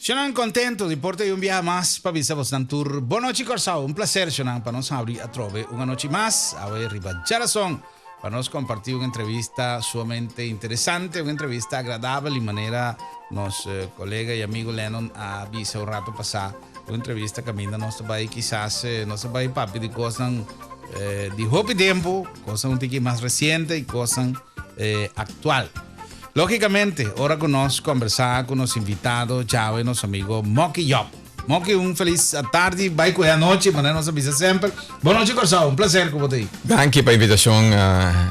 Shonan contento di por ta un biaha mas pa bisa bosnan tur bon nochi Kòrsou. Un placer shonan pa nos habri atrobe un anochi mas awe riba djarason pa nos comparti un entrevista sumamente interesante, un entrevista agradabel y manera nos colega y amigo Lennon a bisa un rato pasa un entrevista caminda nos ta bay kisas nos ta bay papia di cosnan di hopi tempo, cosnan un tiki mas reciente y cosnan actual. Lógicamente, ora cu nos conversa cu nos invitado djawe, nos amigo Moki Job. Moki, un feliz atardi, bai cu e anochi, manera nos a bisa semper. Bon nochi Corsou, un placer cu bo ta ahi. Danki pa invitacion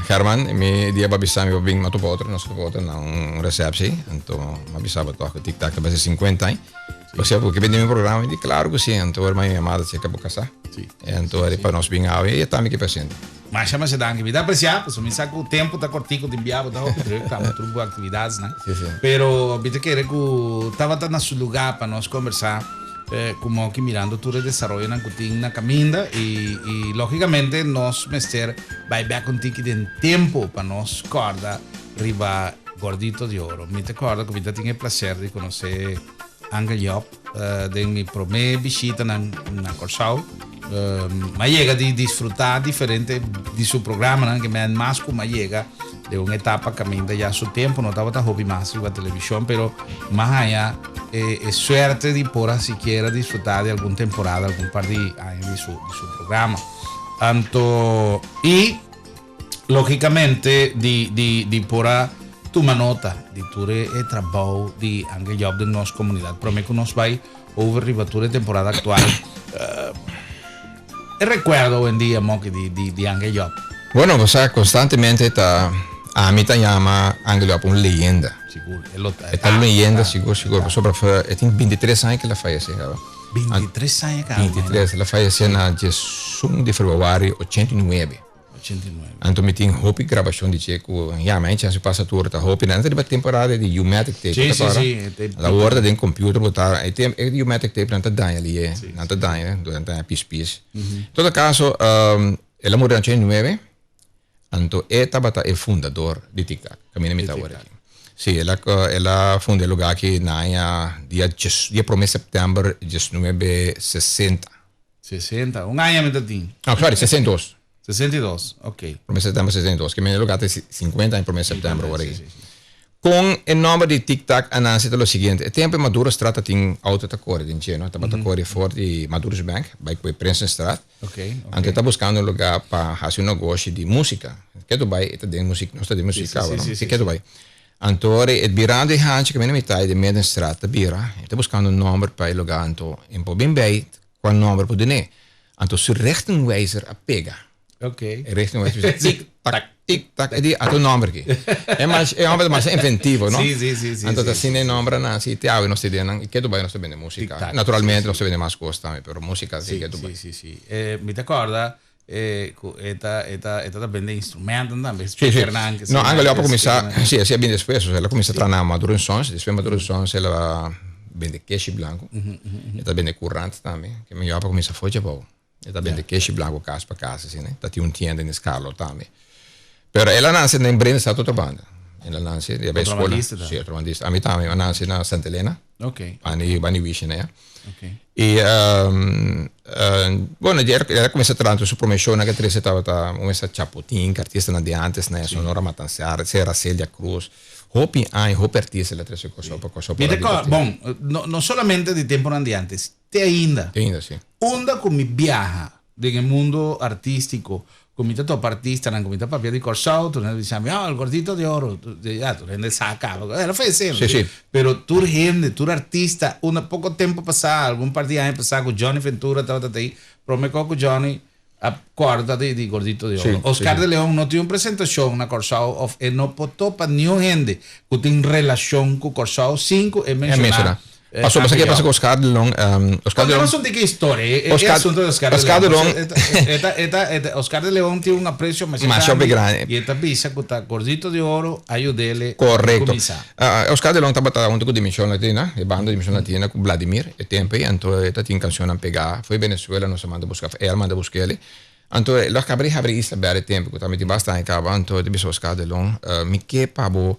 Herman. Mi dia bo a bisa mi bo bin matu pa otro, nos topa otro na un receptie. Anto mi a bisa bo toch cu Tic Tac ta basa 50 aña. Bo siya bo ke bini mi programa? Mi di claro cu si. Anto ora mi yamada cerca bo casa. Anto ora pa nos bin awe y e ta mi ke presente. Masha masha danki. Mi ta aprecia pasobra mi sa cu tempo ta cortico tin bia bo ta hopi druk ta tur bo actividadesnan. Sí, sí. Pero mi ta kere cu tabata na su lugar pa nos conversa cu Moki mirando tur e desaroyonan cu tin na caminda y y logicamente nos mester bay bek un tiki den tempo pa nos corda riba Gordito di Oro. Mi ta corda cu mi ta tin e placer di conoce Angel Job den mi prome bishitanan na Kòrsou. Mi a yega di disfrutá diferente di su programanan ke men mas ku mi a yega den un etapa kaminda ya su tempu no tabata hopi mas riba televishon pero mi a haña e suerte di por a sikiera disfrutá di algun temporada algun par di aña di su di su programa. Anto i Logicamente di di di por a tuma nota di tur e e trabou di Angel Job den nos comunidad. Prome cu nos bay over riba tur e temporada actual. E recuerdo hoy-en-dia, Moki, di di di Angel Job. Bueno, bo sa constantemente ta ami ta yama Angel Job un leyenda. Sigur, e lo ta. E ta un leyenda sigur sigur pasobra e tin 23 aña cu el a fayece caba. 23 aña caba. 23, el a fayece na 11 di februari 89. 89. Anto mi tin hopi grabashon di dje ku ya mi a chance pasa tur ta hopi nan ta riba temporada di U-matic tape Sí, ta sí, kòrda? sí, e tape La ora ta den computer bo ta e tem e U-matic tape nan ta daña lié nan ta daña nan ta daña pis pis. En todo caso el a muri na 89 anto e tabata e fundador di Tic Tac kaminda mi ta awor aki. Sí el a el a funda e lugar aki na aña dia djes dia prome september 19 60. 60, un aña mi ta tin. No, sorry, 62. 62, ok. Prome september 62, ke mene lugar ta 50 aña prome september ora aki. Kon e nomber di Tic Tac a nase ta lo siguiente, e tempo e Madurostraat ta tin auto ta kore den dje, no? Tabata kore for di Maduros Bank bai ku e Prinsenstraat. Ok, ok. Anto e ta buskando un lugar pa hasi un negoshi di musika. Ketu bai e ta den musik, nos ta den musik kaba, no? Si ketu bai. Anto ora e birando e hanchi kaminda mitai den Middenstraat ta bira, e ta buskando un nomber pa e lugar anto e por bin bei Kua nomber por dun'é? Anto su richtingwijzer a pega. Ok. E richtingwijzer bisa tik tak, tik tak. E di, ata un nomber aki. E mas, e homber ta mas inventivo, no? Sí, sí, sí, sí. Anto ta asina e nomber a naci i te awe nos ta den nan i ketu bai nos ta bende musica. Tik tak. Naturalmente nos ta bende mas cos tambe, pero musica si ketu bai. Sí, sí, sí. E, mi ta corda e cu e ta, e ta, e ta ta bende instrumentonan tambe, Sí, sí. speakernan, No, Angel Job a cuminsa, sí, esei a bini despues. Osea, el a cuminsa traha na Maduro en Sons, despues Maduro en Sons el a bende keshi blanco. E ta bende curant tambe. Ke mi Job a cuminsa for djabou. E ta bende keshi blanco cas pa cas asina. Ta tin un tienda den Scarlo tambe. Pero el a nace den Breenstraat otro banda. El a nace, el a bay scola. Otrobandista ta. Sí, otrobandista. Ami tambe, mi a nace na Santa Elena. Ok. Bani, bani Wishin allá. Ok. Y, bueno, el a cuminsa traha su prome show na ke trece tabata un esa Chapotin, ke artistanan di antes na Sonora Matancera, Sera Celia Cruz. Hopi aña, hopi artista el a trece Kòrsou pa Kòrsou Mi por ta a kòrda, divertí. bon, no, no solamente di temponan di antes, te ainda. Te ainda, sí. Unda ku mi biaha den e mundo artístiko, ku mi ta topa artistanan, ku mi ta papia di Kòrsou, tur hende bisa mi, oh, el Gordito de Oro. Ya, tur hende sa kaba, el a fayesé, Sí, sí. Pero tur hende, tur artista, unda poko tempu pasá, algun par di aña pasá ku Johnny Ventura tabata ta ei, promé kò ku Johnny a kòrda di di Gordito de Oro. Sí, Oscar sí. de Leon no tin un presentashon na Kòrsou òf e no por topa niun hende ku tin relashon ku Kòrsou sin ku e E menshoná menshoná. Pasobra sa ke pasa ku Oscar de Leon, Oscar de Conta Leon. nos un tiki historia, e Oscar, asunto di Oscar de Oscar de Leon. Leon. E ta, e ta, e ta, Oscar de Leon tin un aprecio masha Masha grandi. grandi. Y e ta bisa cu ta Gordito de Oro a yudele Correcto. cuminsa. Oscar de Leon tabata hunto cu Dimension Latina, e banda Dimension Latina cu Vladimir e tempo ey, anto e ta tin cancionnan pega. Foi Venezuela nos a manda busca, el a manda busca el. Anto el a caba di habri Isla Bella e tempo cu ta miti basta aña caba, anto e ta bisa Oscar de Leon, mi ke pa bo.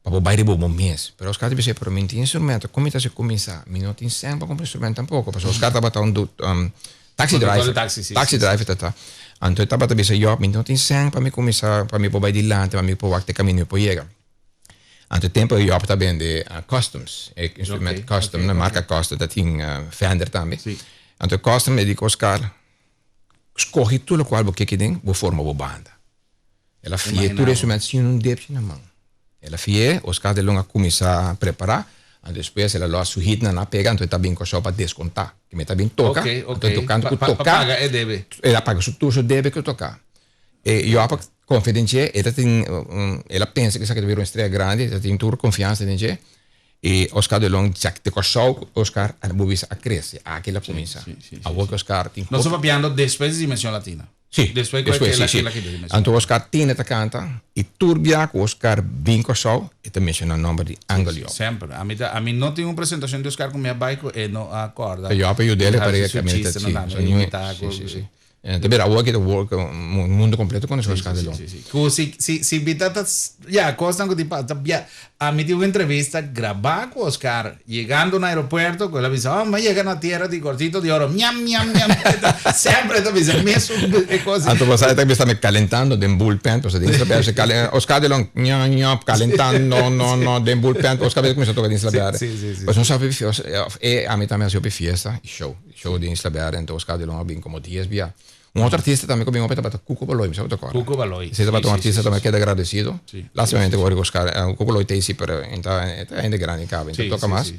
Pa bo bai riba bo mes. Pero Oscar ta bisa, pero mi no tin instrumento, kon mi ta hasi kuminsá? Mi no tin sèn pa kumpra instrumento tampoko. Pasobra Oscar tabata un taxi driver. Taxi driver ta ta. Anto e tabata bisa, Job, mi no tin sèn pa mi kuminsá, pa mi por bai dilanti, pa mi por wak te kaminda mi por yega. Anto e tempu Job ta bende customs, e instrumento custom, marka custom, ta tin Fender tambe. Anto custom e di ku Oscar, skohe tur lokual bo ke kiden, bo forma bo banda. El a fi'é tur instrument sin un depchi na man. El a fi'é, Oscar de Leon a kuminsá prepará, anto despues el a lòs su hitnan a pega, anto e ta bin Kòrsou pa deskontá. Kimen e ta bin toka, anto e tokando ku toká, el a paga su tur su debe ku toká. E Job a konfia den dje, e ta tin, el a pensa ku esaki ta bira un estrella grandi, e ta tin tur konfiansa den dje. I Oscar de Leon djak di Kòrsou ku Oscar a bo bisa a krese, aki el a kuminsá. Awor ku Oscar tin Nos ta papiando despues di Dimension Latina. Sí, despues despues, sí, sí. Anto Oscar Tine ta canta y tur bia cu Oscar bin Corsou e ta menciona nomber di Angel Job. Semper. Ami ta, ami no tin un presentacion di Oscar cu mi a bay cu e no a corda. Ta Job a yud'el e pare caminda ta sí. So ñu, sí, sí, sí. Ta bira awor ki ta work mundo completo conoce Oscar de Leon. Sí, sí, sí. Cu si, si, si mi ta ta, ya, cosnan cu tin pasa, ta bia, ami tin un entrevista graba cu Oscar yegando na aeropuerto cu el a bisa, oh, mi a yega na tierra di Gordito di Oro, miam, miam, miam, semper e ta bisa e mesun e cos. Anto bo sa e ta bisa mi calentando den bullpen, pasobra den Isla Verde calen, Oscar de Leon, ña, ña, calentando, no, no, den bullpen, Oscar a cuminsa toca den Isla Verde. Pues nos a haci of e, ami tambe a haci hopi fiesta y show, show den Isla Verde, anto Oscar de Leon a bin como dies bia. Un otro artista tambe ku bin hopi tabata Cuco Baloy, mi sa ku ta kòrda. Cuco Baloy. Si tabata un artista tambe keda agradesido. Lastimamente ku Oscar, Cuco Baloy ta isi pero e ta e ta hende grandi kaba, e ta toka mas.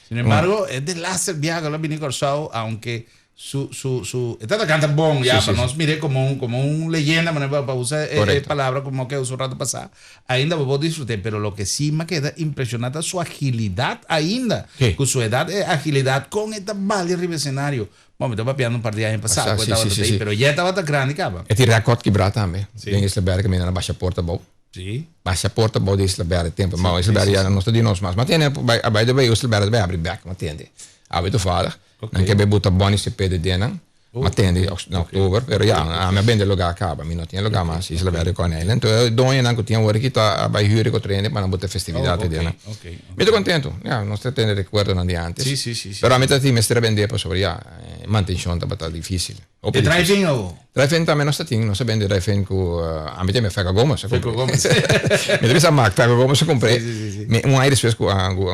Sin embargo, e de laster biaha ku el a bini Kòrsou, aunke su su su e tabata kanta bon ya, pa nos mir'é komo un komo un leyenda, manera pa usa e palabra ku Moke a usa un rato pasá, ainda bo por disfrut'é, pero loke sí mi a keda impreshoná ta su agilidat ainda, ku su edat e agilidat kon e ta balia riba esenario. Bon, mi ta papiando un par di aña pasá ku e tabata ta ei, pero ya e tabata grandi kaba. E tin rèkòrt kibrá tambe den Isla Berde kaminda nan a basha porta abou. Basha porta abou di Isla Berde tempu. Ma Isla Berde ya no ta di nos mas. Ma tende by the way Isla Berde ta bai abri bèk, ma tende. Awe toevallig nan ke bai buta Bonnie Cepeda den nan. Ma tende na oktober, pero ya ami a bende lugá kaba, mi no tin e lugá mas, Isla Verde Coney Island. Enton e doñonan ku tin awor aki ta a bai hür e otro hende pa nan buta festividat Oh, den nan. ok, ok. Mi ta kontentu, ya, nos ta tene rekuerdonan di antes. Sí, sí, sí, sí. Pero ami ta tin mester a bende pasobra ya, e mantenshon tabata difísil. Hopi E difísil. drive-in awo? Drive-in tambe nos ta tin, nos a bende drive-in ku ami ta yama Feco Gomez a Feco kumpr'é. Gomez. Mi ta bisa mak Feco Gomez a kumpr'é. Sí, sí, sí, sí. Mi un aña despues ku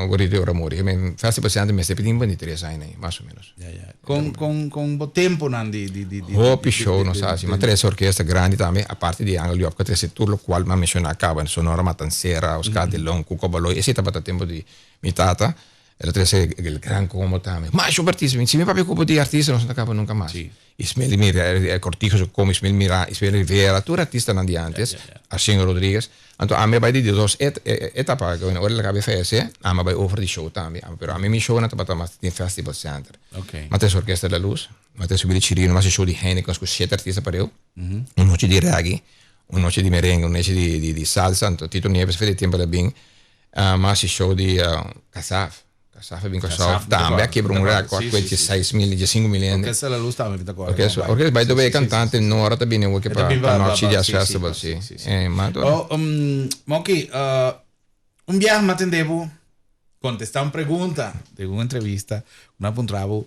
Gorrito di Oro a muri. Mi Festival Center mester tin 23 aña ei, mas o menos. Ya, ya. Con, con, con bo temponan di, di, di, di, Hopi di, show di, nos di, a haci. di, M'a trece orkesta grandi tambe, aparte di Angel Job, cu a trece tur locual m'a menciona caba, Sonora Matancera, Oscar de Leon, Cuco Baloy, esey tabata tempo di mi tata. El a trece el Gran Combo tambe. Masha hopi artista. Si mi papia cu bo di artista nos no ta caba nunca mas. Sí. Ismael Mira, Cortijo su como Ismael Mira, Ismael Rivera, tur artistanan di antes, Ya, ya, ya. Arsenio Rodriguez. Anto ami a bai di di dos et, etapa, cu ora el a caba fallece, ami a bai over di show tambe. Pero ami mi shownan tabata mas den Festival Center. Ok. M'a trece Orquesta de la Luz, m'a trece Willy Chirino, m'a haci show di Heineken cu shete artista pareu. Un nochi di reggae, un nochi di merengue, un nochi di, di, di salsa. Anto Tito Nieves for di tempo el a bin, m'a haci show di Kasaf. Kasaf a bin Kòrsou tambe a kebra un rèkòrt ku e dieseis mil, diesinku mil hende. Orkesta La Luz tambe mi ta kòrda. Orkesta, orkesta by the way e kantante Nora ta bini awor pa pa North Sea Jazz Festival si. Oh, Moki, un biaha mi a tende bo kontestá un pregunta den un entrevista ku nan a puntra bo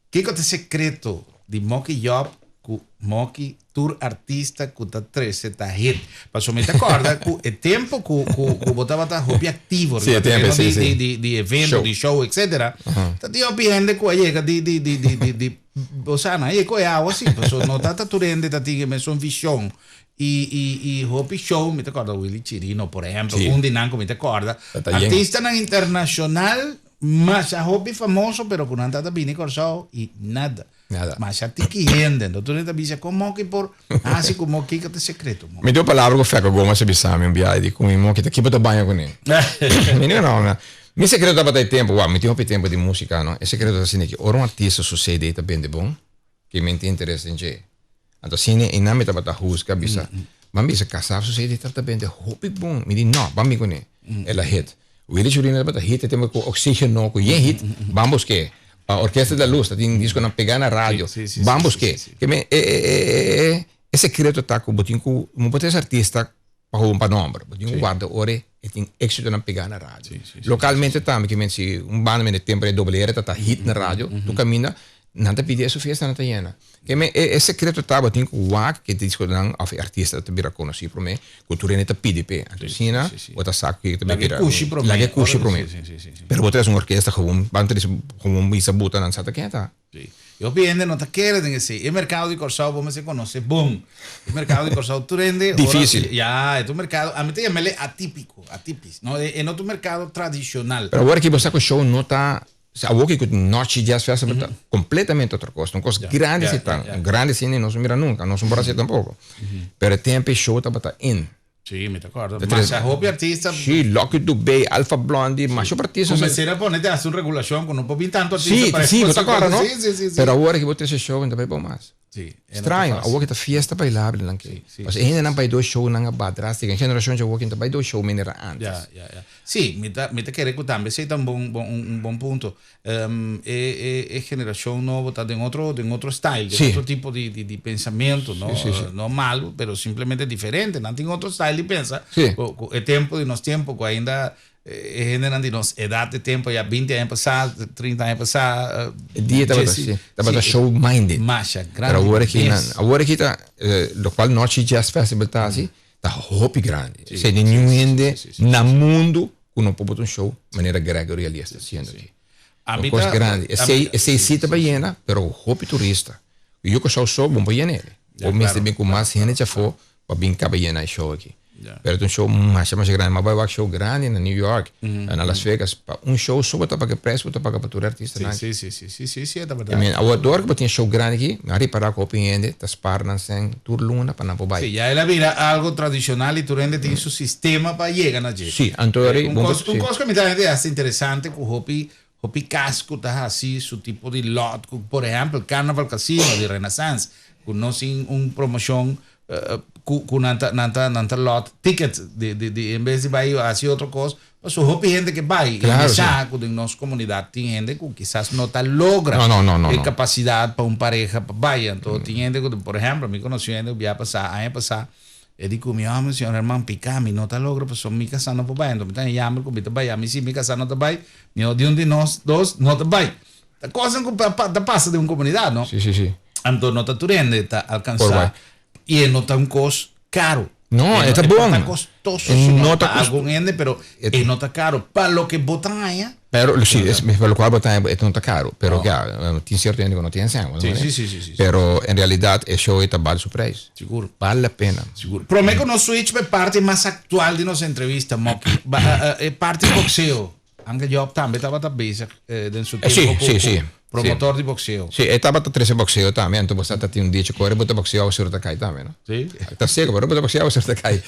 Kiko ta e sekreto di Moki Job ku Moki tur artista ku ta trese ta hit? Pasobra mi ta kòrda ku e tempu ku ku ku bo tabata hopi aktivo Sí, riba e tempu, tereno sí, di sí. di di di evento, Show. di show, etcetera, ta tin hopi hende ku a yega di di di di di di osea nan a yega ku e awa si, pasobra no ta ta tur hende ta tin e mesun vishon i i i hopi show, mi ta kòrda Willy Chirino por ehèmpel, Sí. un di nan ku mi ta kòrda, Ta ta yen. artistanan internashonal Masha hopi famoso pero ku nan ta ta bini Kòrsou i nada. Nada. Masha tiki hende. Enton tur hende ta bisa kon moki por hasi ku moki kiko ta e sekreto mo. Mi tin un palabra ku Feco Gomez a bisa mi un biaha di ku mi moki ta kiba ta baña kuné. Mi di no no. Mi sekreto tabata e tempu wak mi tin hopi tempu di musika no. E sekreto ta asina ki ora un artista su CD ta bende bon ke mi tin interes den dje. Anto asina e nan mi tabata husga bisa, Ban bisa Kasaf su CD tabata bende hopi bon. Mi di no, ban bin kuné. El a hit. Willy Churino tabata hit e tempo ku Oxigeno ku yen hit, ban busk'é. Orkesta de la Luz ta tin diskonan pegá na radio, ban busk'é. Ke men e e e e sekreto ta ku bo tin ku bo por ta es artista. pa hoben pa nomber. Bo tin ku warda ora e tin éksitonan pegá na radio. Lokalmente tambe ke men si un banda men e tempo e Doble R ta ta hit na radio, tur kaminda nan ta pidi esun fiesta nan ta yena. Ke men e sekreto ta bo tin ku wak ke diskonan òf e artista ta bira konosí promé ku tur hende ta pidi p'e. Anto asina bo ta sa ku ta bira. Laga e kushi promé. Pero bo ta trese un orkesta gewoon ban trese gewoon bisa buta nan sa ta ken ta. Sí. E hopi hende no ta kere den esei. E merkado di Kòrsou bo mester konosé bon. E merkado di Kòrsou tur hende ora Difísil. Ya, e ta un merkado, ami ta yam'el e atípiko, atípis, no? E no ta un merkado tradishonal. Pero awor aki bo sa ku show no ta, awor aki ku Nochi Jazz Festival ta kompletamente otro kos. Ta un kos grandi si ta, grandi si nos no mira nunka, nos no por hasi tampoko. Pero e tempu e show tabata in. Sí, mi ta acorda. Masha hopi artista. Sí, Lucky Dubé, Alpha Blondy, masha hopi artista. Comencé a pone te haci un regulacion cu no por bin tanto artista. Sí, pa sí, bo ta acorda, no? Sí, sí, sí, sí. Pero awor cu bo trece show, no ta bay bon mas. Sí, e no ta Straño, fácil. awor cu ta fiesta bailable nan ke. Sí, sí, Pasobra e hendenan bay dos show nan a ba drástica. E generacion dje awor cu no ta bay dos show manera antes. Ya, ya, ya. Sí, mi ta, mi ta kere cu tambe esey ta un bon, bon, un bon punto. E, e, e generacion nobo ta den otro, den otro style, den otro tipo di, di, di pensamiento, no? Sí, sí, sí. No malo, pero simplemente diferente. Nan tin otro style di pensa. Sí. Cu, cu e tempo di nos tempo, cu ainda e hendenan di nos edad de tempo, ya 20 aña pasá, 30 aña pasá. E dia tabata, Jesse, sí, tabata sí, show minded. Masha grandi. Pero awor aki nan, mes. awor aki ta, locual Nochi Jazz Festival ta hasi, ta hopi grandi. Sí, Esei sí, niun sí, hende sí, sí, sí, na sí. mundu ku no por bota un show manera Gregory Alias ta hasiendo aki. A Un mi kos ta, grandi. a Esei, mi, esei sí, sí ta sí, bai sí. yena, pero hopi turista. Yo Kòrsou so bon por yena ele. Ya, Bo mester claro, bin ku claro, mas hende claro, djafó claro. pa bin kaba yena e show aki. Ya. Pero ta un show masha masha grandi. Mi a bai wak show grandi na New York, na Las Vegas. Pa un show so bo ta paga e prijs ku bo ta paga pa tur e artistanan Sí, aki. sí, sí, sí, sí, sí, e ta I berdad. mean, awor dor ku bo tin e show grandi aki, mi a ripará ku hopi hende ta spar nan sèn tur luna pa nan por bai. Sí, ya el a bira algo tradicional y tur hende tin su sistema pa yega na dje. Sí, anto Un cos, un cos cu mi ta hende hasta interesante cu hopi, hopi cas cu ta haci su tipo di lot, cu por ehempel Carnaval Casino di Renaissance, cu nos tin un promocion cu, cu nan ta, nan ta, nan ta lot tickets di, di, di, en bes di bai haci otro cos, Pasobra hopi hende ke bai i mi sa ku den nos komunidat tin hende ku kisas no ta logra e kapasidat pa un pareha pa bai. Anto tin hende ku, por ehèmpel, mi konosí un hende ku bia pasá, aña pasá, e di ku mi, oh, señor Herman, piká, mi no ta logra pasobra mi kasá no por bai. Anto mi ta yamber ku mi ta bai, ami si mi kasá no ta bai, mihó di un di nos dos no ta bai. Ta kosnan ku ta pasa den un komunidat, no? Anto no ta tur hende ta alkansá i e no ta un kos karu. No, e ta bon. E no ta kostoso, E sino no ta pa kost- algun hende, pero e no ta karu. Pa loke bo ta haña. Pero, sí, es, pa lokual bo ta haña, e no ta karu. Pero No. ya, tin sierto hende ku no tin sèn, Sí, sí, sí, sí, sí. Pero en realidat e show ei ta bal su prijs. Sigur. Bal la pena. Sigur. Promé ku nos switch pa e parti mas aktual di nos entrevista, Moki, ba, e parti bokseo. Angel Job tambe tabata bezig den su Sí, tempo sí, ku sí. promotor di boxeo. Sí, e tabata trese boxeo tambe, anto bo sa ta tin un dicho, kore bo ta boxeo awe sur ta kai tambe, no? Sí. Ta seco, pero bo ta boxeo awe sur ta kai.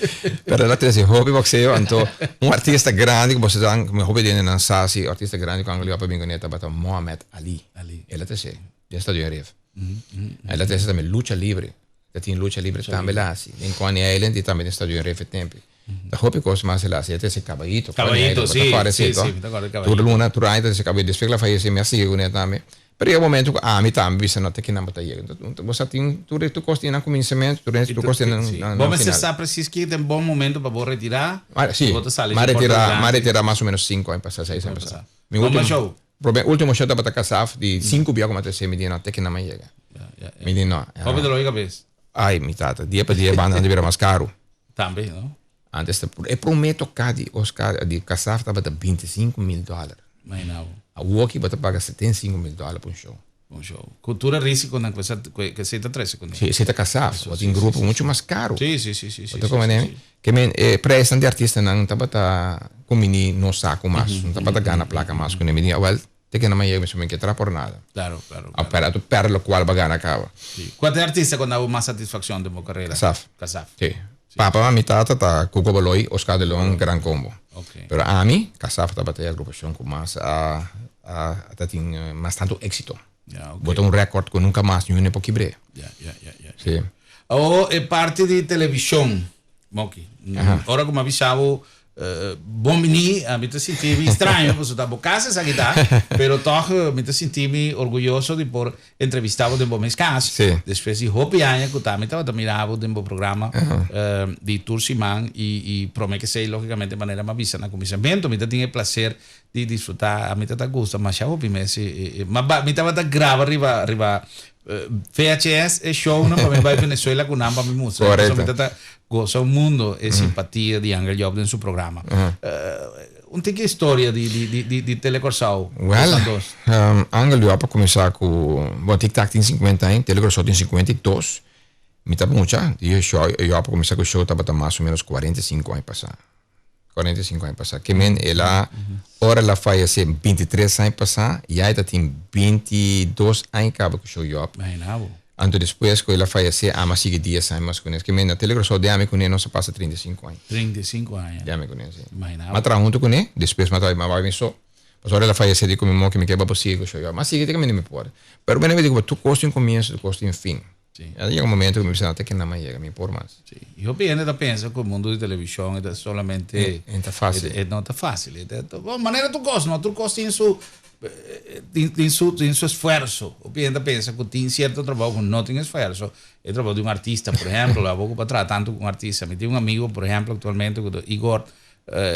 Pero el a trese hopi boxeo, anto un artista grandi ku bo sa dan, mi hopi dende nan sa si artista grandi ku Angel Job a bin kuné tabata Mohamed Ali. Ali. El a trese den Stadion Rif. El a trese tambe lucha libre. Ta tin lucha libre tambe el a hasi den Coney Island y tambe den Stadion Rif e tempo. Ta hopi cos mas el a hasi. El a trese cabayito. Cabayito, Bo ta sí, corda sí, esei, sí, mi ta corda cabayito. Tur luna, tur aña ta trese cabayito. Despues cu el a fayece mi a sigui cune tambe. Pero yega un momento cu ami tambe bisa no ta kinan bo ta yega. Enton bo sa tin tur e tur cos tin nan cuminsamentu, tur e tur cos tin nan nan Bo mester final. sa precies ki ta un bon momento pa bo retira. Ma sí, Bo ta sali m'a su porta retira, dilanti. m'a retira mas o menos cinco aña pasa, seis aña pasa. Mi Bomba ultimo show. Prome ultimo show tabata Kasaf di cinco bia cu m'a trece mi di no te kinan m'a yega. Mi di no. Hopi dolor di cabes. Ay mi tata, dia pa dia e bandanan ta bira mas caro. Tambe, no? Antes ta e prome toca di Oscar di Kasaf tabata 25 mil dollar. Imagina bo. Awoki bo ta paga 75 mil dollar pa un show. Un show. Cu tur e risiconan cu esa cu esey ta trece cune. Si, esey ta Kasaf. Bo tin grupo mucho mas caro. Si, si, si, si, Bo ta comprende mi? Ke men e prijsnan di artistanan tabata cumbini nos saco mas. No tabata gana placa mas cune. Mi di, awel, te kende mañana mi so ke traha por nada. Claro, claro, A claro. perde, a perde locual bo a gana caba. Si. Cua ta e artista cu a dabo mas satisfaccion den bo carera? Kasaf. Kasaf. Si. Papa, mami, tata ta Cuco Baloy, Oscar de Leon, Gran Combo. Ok. Pero ami, Kasaf tabata e agrupacion cu mas a, a, ta tin mas tanto exito. Ja, ok. Bo ta un record cu nunca mas niun por kibr'e. Ja, ja, ja, ja. Si. Awor e parti di television, Moki. Aha. Ora cu mi a bisa bo. Bon bini, mi ta sinti mi straño pasobra ta bo kas esaki ta, pero tòg mi ta sinti mi orguyoso di por entrevista bo den bo mes kas. Despues di hopi aña ku ta mi tabata mira bo den bo programa di tur siman i prome kesei logicamente manera mi a bisa na kuminsamentu mi ta tin e placer di disfruta, ami ta ta gusta masha hopi mes mi tabata graba riba riba VHS e shownan pa mi bai Venezuela ku nan pa mi mustra. Correcto. Pasobra mi ta ta gosa un mundo e simpatia di Angel Job den su programa. Un tiki historia di di di di di Tele Kòrsou. Well, Angel Job a kuminsá ku, bon Tik Tak tin sinkuenta aña, Tele Kòrsou tin 52. Mi ta mucha, di show Job a kuminsá ku show tabata mas o menos 45 aña pasá. 45 aña pasá. Ke men el a, ora el a fayesé 23 aña pasá, ya e ta tin 22 aña kaba ku show Job. Imagina bo. Anto despues ku el a fayesé, ami a sigui 10 aña mas kuné. Ke men na Tele Kòrsou den ami kuné nos a pasa 35 aña. 35 aña. Den ami kuné, si. Imagina bo. Mi a traha huntu kuné, despues mi a traha, mi a bai mi so. Pasobra ora el a fayesé di ku mi mo ke mi ke bai bo sigui ku show Job. Mi a sigui te ku mi no mi por. Pero mi di ku tur kos tin un komienso, tur kos tin un fin. Sí. A yega un momento ku mi bisa, te ke nan a yega, mi por mas. Sí. I hopi hende ta pensa ku e mundu di televishon e ta solamente. E ta fásil. E no ta fásil. E ta, bon, manera tur kos, no? Tur kos tin su, tin, tin su, tin su esfuerso. Hopi hende ta pensa ku tin sierto trabou ku no tin esfuerso. E trabou di un artista, por ehèmpel, abo ku por traha tantu ku un artista. Mi tin un amigo, por ehèmpel, aktualmente ku ta Igor,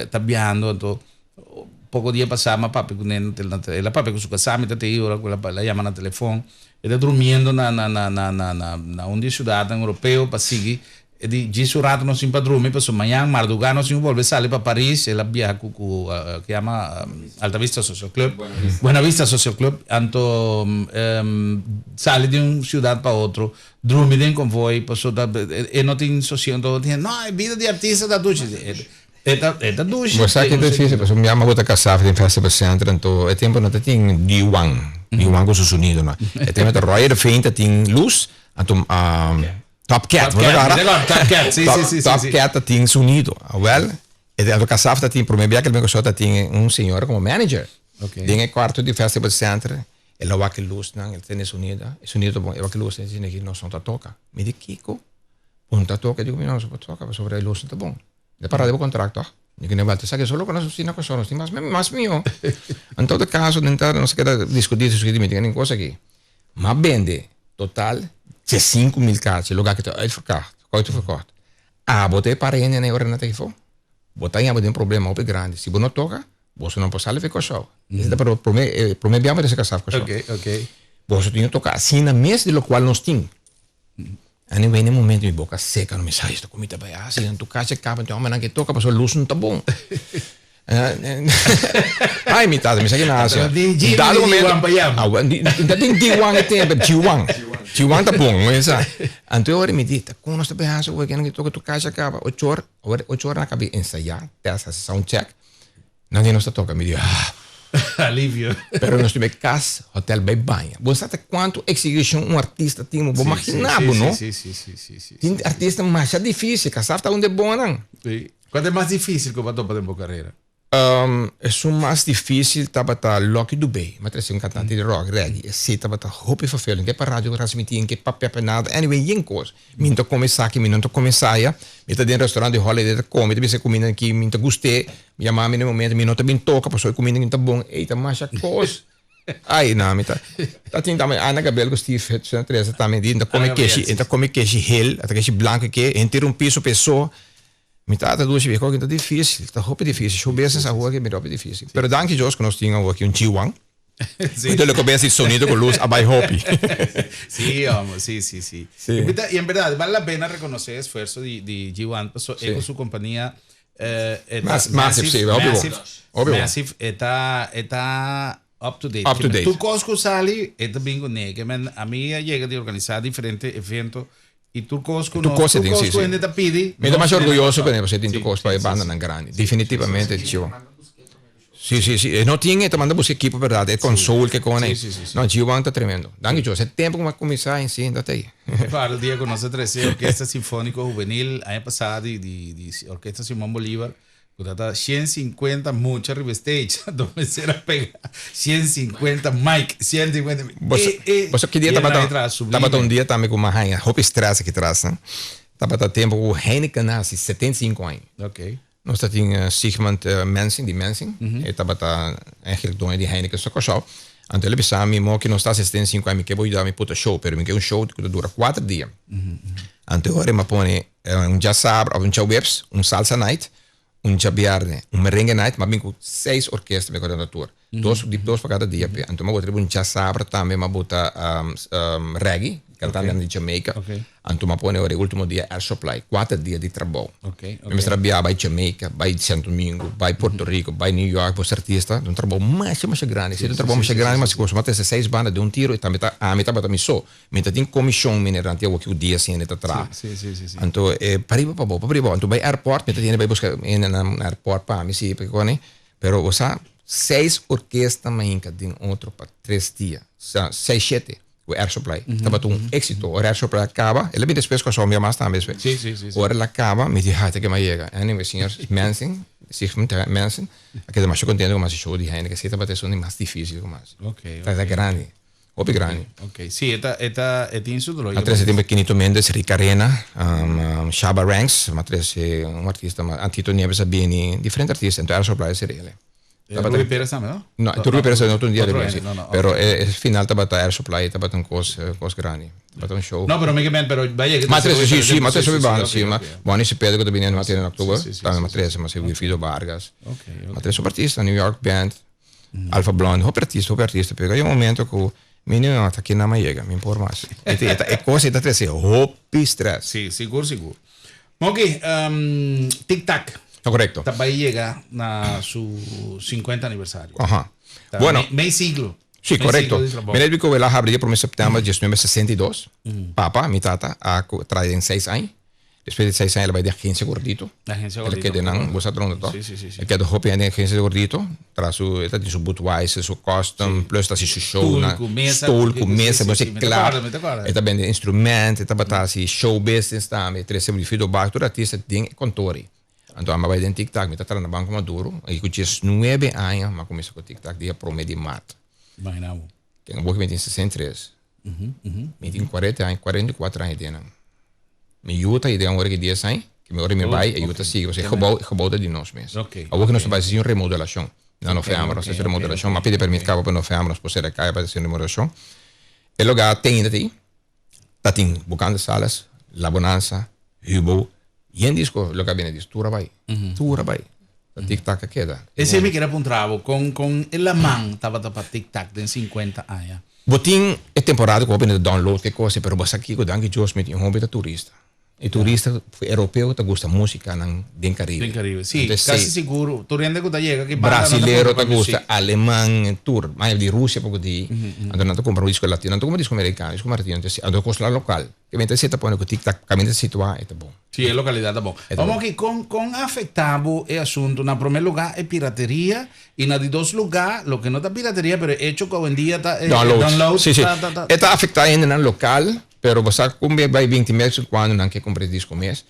ta biahando, anto Poko dia pasá mi a papia ku ne, el a papia ku su kasá, mi ta te ora ku el a yama na telefon. E ta durmiendo na na na na na na na un di e siudatnan europeo pa sigui. E di djis un rato nos tin pa drumi pasobra mañan mardugá nos tin ku bolbe sali pa Paris. El a biaha ku ku ke yama Alta Vista Social Club, Buena Vista Social Club. Anto sali di un siudat pa otro, drumi den konvoi pasobra e no tin sosiego. Anto e no, e bida di artista ta dushi. E ta, e ta dushi. Bo sa ki ta difícil, pasobra mi ama bo ta kasá den Festival Center, anto e tempu no ta tin D-one, D-one ku su sonido no. E tempu ta Roy Erveen ta tin lus, anto Top Cat, bo ta kòrda? Top Cat, si, si, si, si. Top Cat ta tin sonido. Awèl, anto Kasaf ta tin, promé bia ku el bin Kòrsou ta tin un señora komo manager. Den e kuarto di Festival Center, el a wak e lusnan, el tene sonido, e sonido ta bon, el wak e lusnan, el di, nos no ta toka. Mi di, Kiko? Bo no ta toka? E di, Mi no por toka pasobra e lus no ta bon. E para di bo contract toch? Mi kende welta esaki solo ku nos oficina Kòrsou nos tin mas mas mihó. En todo caso den ta nos a keda diskutí diskutí mi tin kos aki. M'a bende total 105.000 kaartje loke aki ta uitverkocht uitverkocht. Abo ta e para hende na e ora nan ta hifó. Bo ta haña bo den problema hopi grandi. Si bo no toka boso no por sali for Kòrsou. Esei ta promé promé biaha bo ta saka saf Kòrsou. Boso tin ku toka asina mes di lokual nos tin. Anyway, na e momento mi boca seca, no mi sa esto cu mi ta bay haci, nan tur cacha caba, anto hombernan ke toca pasobra luz no ta bon. Ay, mi tata, mi sa kina haci. Dado momento, ta tin D1 e tempo, G1. G1 ta bon, mi sa. Anto e ora mi di, ta con nos ta bay haci awor, kinan ke toca tur cacha caba, ocho or, ocho or nan a caba di ensaya, test, haci sound check. Nan di nos ta toca, mi di ah. Alivio. Pero nos tin bai cas, hotel bai baña. Bo sa ta cuanto exigicion un artista tin, bo magina bo no? Si, si, si, si, si. Tin artista masha dificil, Kasaf ta un de bonnan. Si. Cual ta e mas dificil cu bo a topa den bo carera? Esun mas dificil tabata Lucky Dubé. Mi a trece un cantante di rock, reggae. Esey tabata hopi vervelend. Ke pa radio transmiti, ke papia pa nada. Anyway, yen cos. Mi no ta come esaki, mi no ta come esaya. Mi ta den restaurant di Holiday ta come, ta bisa e cuminda aki mi no ta gust'é. Mi yama mi na e momento, mi no ta bin toca pasobra e cuminda aki no ta bon. Ey, ta masha cos. Ay, no, mi ta, ta tin tambe Ana Gabriel cu Steve Hudson trese tambe di, ta come keshi, ta come keshi hel, ta keshi blanco ke, henter un piso pe so. Mi tata dushi viejo aki ta dificil, ta hopi dificil. Show business awor aki bira hopi dificil. Pero danki Dios cu nos tin awor aki un G1. Sí. Cu lo bes di sonido cu luz a bay hopi. Sí, hombre, sí, sí, sí. Sí. Y y en verdad, vale la pena reconocer esfuerzo di, di G1, paso Sí. e cu su compañía eh, e ta Massive, sí, hopi bon. Massive, Hopi bon. Massive, e ta, e ta up to date. Up to date. Tur cos cu sali, e ta bin cu ne. Ke men, a mi a yega di organisa diferente evento I tur kos ku Tur nos, kos tur e tin, kos sí, ku sí. hende ta pidi, Mi ta nos masha tene na orguyoso Kòrsou. ku e pasobra e tin Sí, tur kos sí, pa e sí, bandanan sí. grandi. Sí, sí, sí, Definitivamente sí. Chivo. Sí, sí, sí. E no tin e ta manda buska ekipo berdad, e Sí. console ke kone. Sí, sí, sí, sí. No, G-One ta tremendo. Danki Dios. E tempo ku mi a kuminsá en sí ta ei. Mi kòrda dia ku nos a trese Orkesta Sinfóniko Hubenil aña pasá di di di Orkesta Simón Bolívar. Ku ta ta 150 mucha riba e stage, anto mester a pega 150 mic, 150 mic. Boso, E, e, boso ki dia y e tabata, entra sublime. tabata un dia tambe ku mi a haña hopi stress aki tras, no? Tabata tempo ku Heineken a hasi 75 aña. Ok. Nos ta tin Sigmund Mensing di Mensing. E tabata eigenlijk doño di Heineken na Kòrsou. Anto el a bisa mi, Moki, nos ta asistente sinku aña, mi ke bo yuda mi puta show, pero mi ke un show ku ta dura kuater dia. Anto e ora mi a pone un djasabra òf un djaweps, un salsa night, un djabièrnè, un merengue night, mi a bin ku seis orkesta mi a kòrda tur. Dos di dos pa kada dia pe. Anto mi a bota riba un djasabra tambe mi a bota reggae, kantantenan di Jamaica. Anto mi a pone ora e ultimo dia Air Supply, kuater dia di trabou. Mi mester a biaha bai Jamaica, bai Santo Domingo, bai Puerto Rico, bai New York, bo artista. Ta un trabou masha masha grandi. Si ta un trabou masha grandi mas si mi a trese seis banda den un tiro y tambe ta ami tabata mi so. Mi ta tin komishon mi durante awoki ku dia asina ta traha. Anto e pariba pa abou, pa pariba abou. Anto bai airport mi ta tene bai buska hende na airport pa mi si pakico Pero bo sa, seis orkesta mainka den otro pa tres dia. Sa, seis, shete, ku Air Supply. Tabata un éxito. Ora Air Supply a kaba, el a bin despues Kòrsou un bia mas tambe despues. Sí, sí, sí, sí. Ora el a kaba, mi di, ha, ta ke mi a yega. Anyway, señor Mensing, Sigmund Mensing, a keda masha kontento ku mi a hasi show di Heineken. Esei tabata esun di mas difísil ku mi a hasi. Ok, ok. Tabata grandi. Hopi grandi. Ok, sí, e ta, e ta, e tin su droga. A trese tempo Quinito Mendes, Rick Arena, Shabba Ranks, a trese un artista mas, Tito Nieves a bini, diferente artista, enton Air Supply a ser ele. Tabata Ruby Perez tambe, no? No, Ruby Perez no un dia de bini, pero e final tabata Air Supply, tabata un cos, cos grandi, tabata un show. No, pero mi ke men, pero bay yega. Ma trese, sí, sí, ma trese hopi banda, sí, ma Bonnie Cepeda cu ta bini na october, tambe ma trese, ma Wilfrido Vargas, ma trese hopi artista, New York Band. Alpha Blondy, hopi artista, hopi artista, pero hay un momento ku mi no hasta aquí nada llega, mi por mas. E ta e cosa ta trece hopi stress. Sí, sigur, sigur. Moki, Tic Tac. Ta correcto. Ta bay yega na su 50 aniversario. Aha. Bueno. Mei siglo. Sí, correcto. Mi net bico el a habri dia prome september 1962. Papa, mi tata, a trae den 6 aña. Despues di seis aña el a bai den agencia Gordito. Agencia El a Gordito. keda nan, bo sa dronde toch? Sí, sí, sí, sí. El keda hopi aña den agencia Gordito. Tra su, el ta tin su Budweiser, su custom, plus ta hasi su show Stoel nan. ku mesa, Stoel ku sí, mesa, sí, bo sí, si mi ta kla. kòrda, mi ta kòrda. El ta bende instrument, el tabata hasi show business tambe. Trese Wilfrido Bach, tur artista den e kontor ei. Anto ami a bai den Tic Tac, mi ta traha na Banco Maduro. I ku diesnuebe aña mi a kuminsá ku Tic Tac, dia prome di mart. Imagina bo. Ten awor ku mi tin 63. Mi tin 40 aña, 44 aña den nan. Mi yu ta den awor aki 10 aña, ke mi ora mi bai e yu ta sigui, pasobra e gebou, e gebou ta di nos mes. Awor ku nos ta bai hasi un remodelashon na november, nos ta hasi remodelashon, mi a pidi permit kaba pa november nos por sera kaya pa hasi remodelashon. E lugar te ainda ta ei, ta tin Bukan de Salas, La Bonanza, Hubo, yen disko loke a bini dis, tur a bai, tur a bai. Ta Tic Tac a keda. Esei mi kere puntra bo, kon kon e laman tabata pa Tic Tac den 50 aña? Bo tin e temporada ku hopi ta download ke kos pero bo sa kiko danki Dios mi tin hopi ta turista. E turista europeo ta gusta musikanan den Caribe. Den Caribe, si, kasi sigur tur hende ku ta yega aki banda nan ta Brasilero kumpra ta gusta, music. aleman, tur, mayor di Rusia poko di, anto nan ta kumpra un disko latino, nan ta kumpra disko merikano, disko latino, anto kos la lokal. Ke mester si ta pone ku tic tac kaminda situá e ta bon. Si, e lokalidat ta bon. E ta bon. Omo aki, kon kon a afektá bo e asuntu? Na promé lugá e pirateria i na di dos lugá loke no ta pirateria pero e echo ku awendia ta e Download. download Si, si. ta ta ta. E ta afektá hendenan lokal, pero bo sa ku mi bai binti mes kuando nan ke kumpra e disko mes.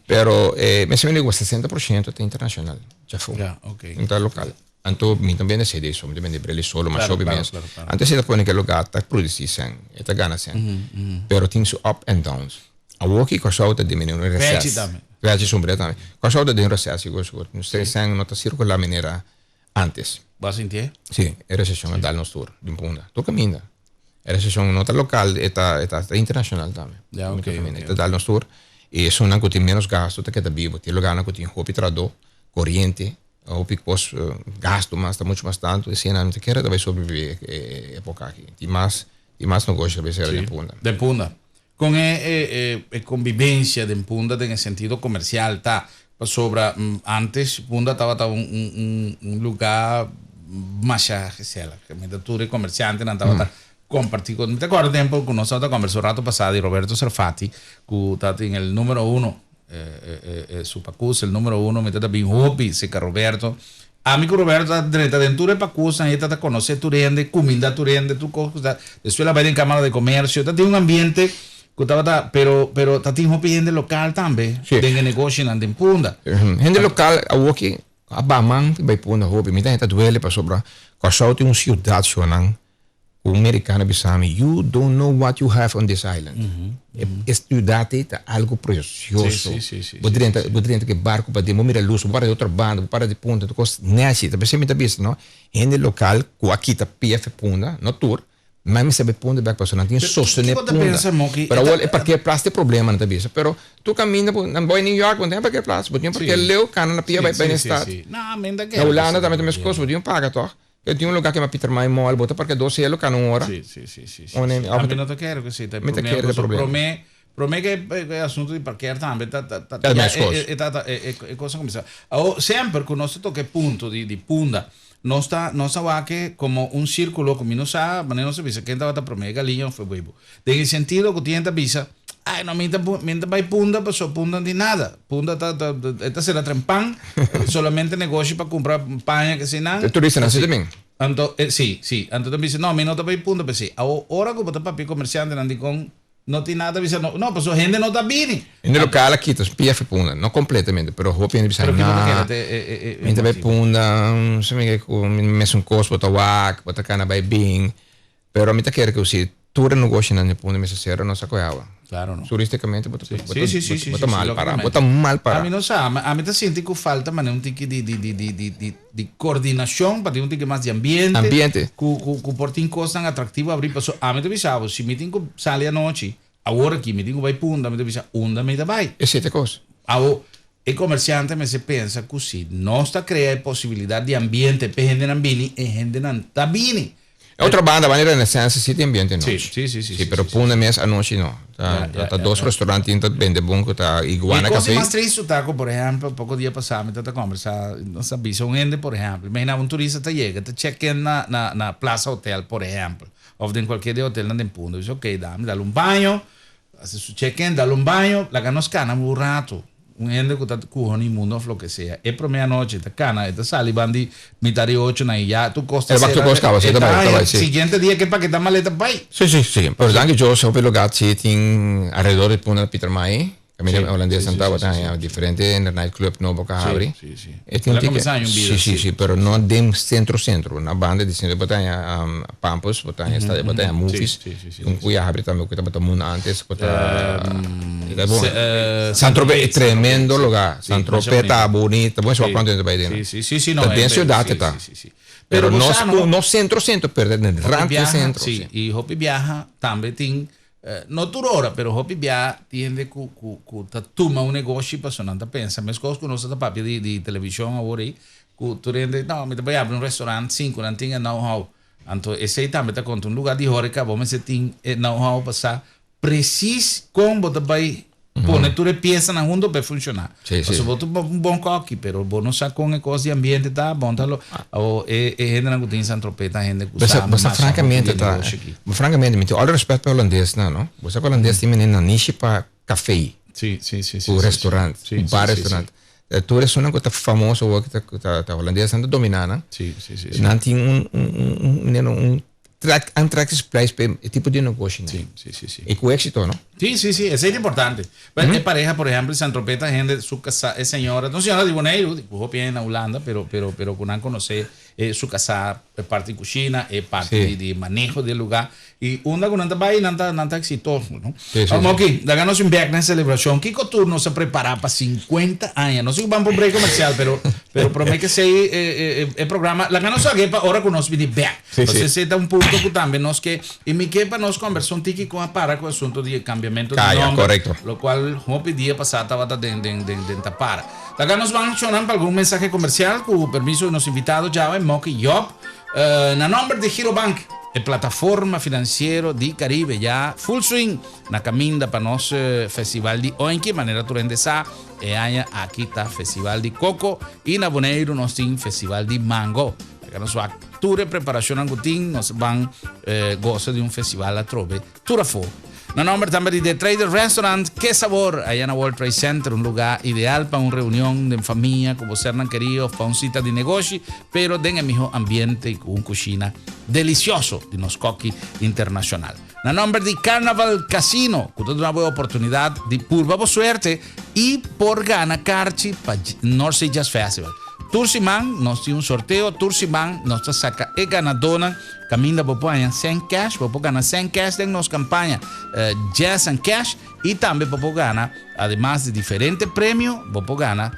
Pero e mester mira ku 60% ta internashonal, djafó. Ya, ok. No ta lokal. Anto mi ta bende CD so, mi ta bende breli solo, mas Claro, hopi claro, mes. claro, claro. Antes e ta pone ke lugar ta produci sen, e ta gana sen. Pero tin su up and downs. Awor ki Kòrsou ta den un Vèchi reces. tambe. Vèchi sombré tambe. Kòrsou ta den un reces sigur sigur. Nos sen no ta sirkulá manera antes. Bo a sintié? Sí, e recesión a dal nos tur, di un punda. Tur kaminda. E recesión no ta lokal, e ta, e ta internashonal tambe. Ya, Tur ok, kaminda. ok, E ta dal nos tur. I esunnan ku tin ménos gastu ta keda bibu. Tin lugarnan ku tin hopi trahadó, koriente, Hopi kos gasto mas ta mucho mas tanto esei nan ta kere ta bai sobrevivi e epoca aki. Tin mas tin mas negoshi ta bai sera den Punda. Den Punda. Con e e e convivencia den Punda den e sentido comercial ta? Pasobra antes Punda tabata un un un lugar masha gezellig. Mira tur e comerciantenan tabata comparti con. Mi ta acorda tempo cu nos tabata combersa un rato pasa di Roberto Sarfati cu ta tin el numero uno Su pakus el numero uno mi ta ta bin hopi cerca Roberto. Ami cu Roberto ta drenta den tur e pakusnan e ta ta conoce tur hende, cuminda tur hende, tur cos cu ta despues el a bay den Camara de Comercio ta tin un ambiente cu tabata pero pero ta tin hopi hende local tambe den e negoshinan den Punda. Hende local awoki a baman bay Punda hopi mi ta hende ta duele pasobra Kòrsou tin un ciudad shonan. Ku un merikano bisa mi, You don't know what you have on this island. E siudat ei ta algu presioso. Bo drenta, bo drenta ku e barku paden, bo mira lus, bo para di otro banda, bo para di punta, tur kos nèchi. Ta p'esei mi ta bisa, no, hende lokal ku a kita pia for Punda, no tur, ma mi sabi Punda bèk pasobra nan tin sostené Punda. Pero awor e parkeerplaats ta e problema, nan ta bisa. Pero tur kaminda bo, nan bai New York, bo no tin parkeerplaats, bo tin un parkeer leu, kana na pia bai bai na e stad. Na Hulanda tambe ta meskos, bo tin un paga tòg. E tin un lugar ke ma Pietermaai Mall, bo ta parke dos helo kana un ora. Sí, sí, sí, sí, sí. Ami no ta kere ku esei ta e Mi ta kere ta e problema. Promé, promé ke e asuntu di parkeer tambe ta, ta, ta, Ta mes kos. e ta, ta, e, e kos a kuminsá. Awor, semper ku nos ta toka e punto di, di Punda, nos ta, nos ta wak e komo un sírkulo ku mi no sa, manera nos ta bisa ken tabata promé, e galiña òf e webu. Den e sentido ku tin hende ta bisa, Ai no, mi ta mi ta bai Punda pasobra Punda no tin nada. Punda ta ta e ta sera trempan, solamente negoshi pa kumpra paña kesinan. E turistanan así también. Anto, si, si. Anto ta bisa, no, mi no ta bai Punda p'esei. Awor, ora ku bo ta papia komersiantenan dikon no tin nada ta bisa, no, no, pasobra hende no ta bini. Hende lokal a kita su pia fi Punda, no kompletamente, pero hopi hende bisa, Pero kiko ta na, keda te e e e mi ta bai motibu? Punda, si mi ke ku mi mesun kos bo ta wak, bo ta kana bai bin. Pero mi ta kere ku si tur e negoshonan di Punda mester sera nos a kohe awa. Claro no. Turisticamente bo ta Sí, sí, sí, sí, sí, bo ta sí, mal para, bo lógicamente. ta mal para. Ami no sa, ami, ami ta sinti ku falta manera un tiki di di di di di di di coordinacion pa tin un tiki mas di ambiente. Ambiente. Ku ku ku por tin kosnan atractivo abri paso ami ta bisa bo si mi tin ku sali anochi awor aki mi tin ku bai Punda mi ta bisa unda mi ta bai. Esei ta e kos. Awo e comerciante mester pensa ku si nos ta crea e posibilidad di ambiente p'e hendenan bini e hendenan ta bini. E otro banda, banda di Renaissance si tin ambiente anochi. Sí, sí, sí, sí, Sí, pero sí, Punda mes anochi no. Ta, Ya, ya, ta ya, dos ya. restaurant tin ta bende bon ku ta Iguana Mi cosa Café. mas tristu ta ku, por ehempel, poko dia pasá mi ta kombersá, nos a bisa un hende, por ehempel, imagina un turista ta yega, ta check in na, na, na Plaza Hotel, por ehempel, òf den kualkier di e hotelnan den Punda, bisa ok, dame dal un baño, hasi su check in, dal un baño, laga nos kana un rato. Un hende ku ta ku honeymoon of loke sea, e promé anochi ta kana, e ta sali ban di mitad di ocho nan i ya tur kos ta E bak tur sera, kos kaba, si e e ta ta bai, e ta haña bai, si. siguiente dia ke paketá maleta bai. Si, si, si. Pero danki Dios hopi lugar si tin alrededor di Punda Pietermaai, kaminda Si, si, holandesnan si, tabata si, si, haña si. diferente nightclub nobo ku a Si, habri. si, si. E tin El a tiki, kuminsá haña un bida, si, si, si. si, pero no den sentro sentro. Na banda di sentro bo ta haña Pampus, bo ta haña esta, bo ta haña Si, Movies. si, si, si, Un si, ku si. ya habri tambe ku tabata mun antes ku ta e ta bon. Se, eh, San Tropez e Saint Tropez, tremendo si. lugar. Si, San masha Tropez ta bonito. bonito. Bon, Si, si wak pronto ta bai den. si, si, si, si, no, Ta e den be, ciudad si, e ta. si, si, si. Pero Pero bo no sa no, no centro centro, pero den hopi rand di biaha, centro, si, si. i hopi biaha tambe tin, eh, no tur ora, pero hopi biaha tin hende ku, ku, ku ta tuma un negoshi pasobra nan ta pensa, meskos ku nos ta papia di, di televishon awor ei, ku tur hende, no, mi ta bai abri un restaurant sin ku nan tin e know-how. Anto esei tambe ta konta un lugar di horeca bo mester tin e know-how pa sa precies kon bo ta bai pone tur e piesanan hunto pa e funciona. Sí, sí. Pasobra bo ta un bon koki pero bo no sa kon e kos di ambiente ta, bon ta lo awo e e hendenan ku tin San Tropez ta hende ku Bo sa sa bo sa masha hopi di francamente e ta negoshi aki. francamente mi tin all respect pa e holandesnan no. Bo sa ku holandes tin mene nanishi pa café. Sí, sí, sí, Ku sí, sí, sí. restaurant, Sí, ku sí, bar sí, sí. restaurant. Tur esunnan ku ta famoso awor ku ta ta holandesnan ta dominá nan. Sí, sí, sí, sí. Nan tin un un un un un trek aantrekkingslijst pa e tipo di negoshinan. Sí, sí, sí, sí. I ku éksito, no? Sí, sí, sí, esei ta importante. Bueno, e pareha, por ehèmpel, San Tropez ta hende su kasá, e señora, ta un señora di Boneiru, ku hopi hende na Hulanda, pero pero pero ku nan konosé su kasá, e parti di kushina, e parti Sí. di di maneho di e lugá. I unda ku nan ta bai, nan ta nan ta eksitoso, no? Sí, sí, sí. Moki, laga nos un bèk na e selebrashon. Kiko tur nos a prepará pa sinkuenta aña? No sé ku ban pa un break komersial, pero pero promé ke esei e e e programa, laga nos wak pa ora ku nos bini bèk. Sí, sí. Pasobra esei ta un punto ku tambe nos ke, i mi ke pa nos kombersá un tiki kon a para ku e asuntu di e kambiamentu di Kaya, nòmber, korekto. lokual hopi dia pasá tabata den den den den tapara. Laga nos ban shonnan pa algun mensahe komersial ku permiso di nos invitado djawe, Moki Job. Na nomber di Girobank, e plataforma finansiero di Caribe ya full swing na kaminda pa nos festival di Oenki. Manera tur hende sa, e aña aki ta festival di koko i na Boneiru nos tin festival di mango. Laga nos wak tur e preparashonnan ku tin, nos ban gosa di un festival atrobe Tur afó. Na nomber tambe di The Trader Restaurant, Ke Sabor! Aya na World Trade Center, un lugá ideal pa un reunion den famia ku bo sernan kerí òf pa un sita di negoshi, pero den e mihó ambiente i ku un kushina delisioso di nos kòki internashonal. Na nomber di Carnaval Casino, ku ta duna bo e oportunidat di purba bo suerte i por gana karchi pa North Sea Jazz Festival. Tur siman nos tin un sorteo, tur siman nos ta saca e ganadónan. Caminda bo por haña sèn cash, bo por gana sèn cash den nos campaña Jazz and Cash y tambe bo por gana, ademas di diferente premio, bo por gana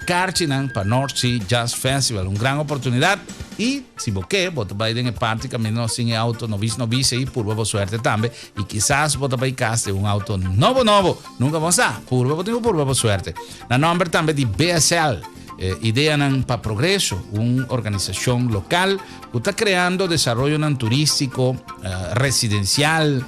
kaarchinan pa North Sea Jazz Festival. Un gran oportunidad y si bo ke bo ta bay den e parti caminda nos tin e auto novis novis ey, purba bo suerte tambe y kisas bo ta bay cas den un auto nobo nobo. Nunca bo sa, purba bo tin cu purba bo suerte. Na nomber tambe di BSL, Ideanan pa Progreso, un organisacion local cu ta creando desaroyonan turistico, residencial,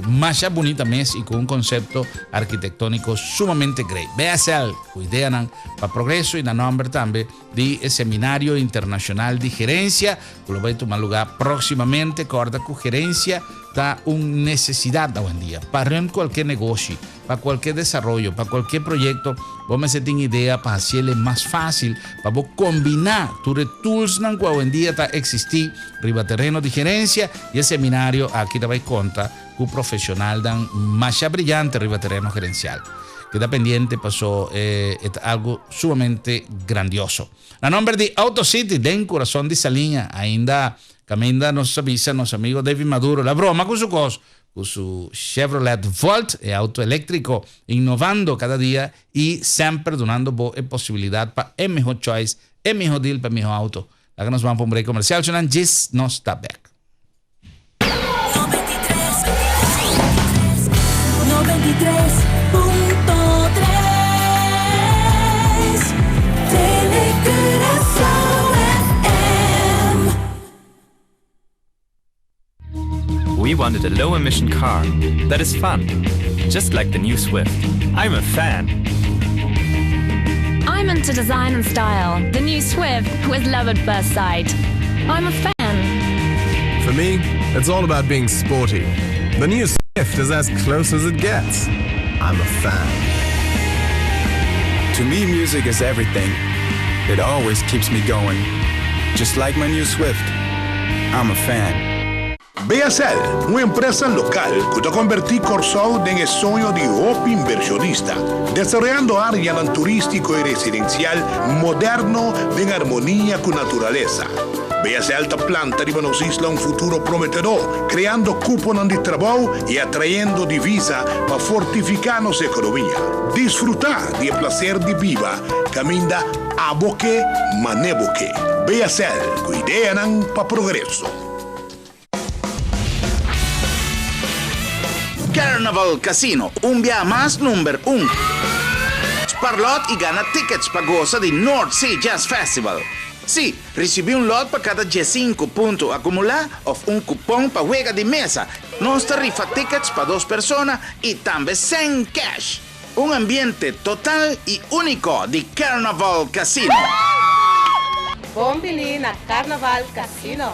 masha bunita mes y cu un concepto arkitectonico sumamente great. BSL, cu ideanan pa progreso y na nomber tambe di e Seminario Internacional di Gerencia cu lo bay tuma lugar proximamente. Corda cu gerencia ta un necesidad awendia pa run cualkier negoshi, pa cualkier desaroyo, pa cualkier proyecto. Bo mester tin idea pa haciele mas facil pa bo combina tur e toolsnan cu awendia ta existi riba tereno di gerencia y e seminario aki ta bay conta cu profesionalnan masha brillante riba tereno gerencial. Keda pendiente paso e ta algo sumamente grandioso. Na nomber di Auto City den curason di Saliña ainda caminda nos ta bisa nos amigo David Maduro la broma cu su cos cu su Chevrolet Volt, e auto electrico, innovando cada dia y semper dunando bo e posibilidad pa e miho choice, e miho deal pa e miho auto. Laga nos ban pa un break comercial, shunan djis nos ta bek. We wanted a low emission car that is fun, just like the new Swift. I'm a fan. I'm into design and style. The new Swift was love at first sight. I'm a fan. For me, it's all about being sporty. The new Swift is as close as it gets. I'm a fan. To me, music is everything. It always keeps me going. Just like my new Swift. I'm a fan. BSL, un empresa lokal ku ta kombertí Kòrsou den e soño di hopi invershonista, desaroyando áreanan turístiko i residensial moderno den armonia ku naturalesa. BSL ta planta riba nos isla un futuro prometedor, kreando kuponan di trabou i atrayendo divisa pa fortifiká nos ekonomia. Disfrutá di e plaser di biba kaminda abo ke mane bo ke. BSL, ku ideanan pa progreso. Carnival Casino, un bia mas number un. Spar lot y gana tickets pa goza di North Sea Jazz Festival. Sí, ricibi un lot pa cada diescinco punto acumula of un cupon pa wega di mesa. Nos ta rifa tickets pa dos persona y tambe cen cash. Un ambiente total y unico di Carnival Casino. Bon bini na Carnival Casino!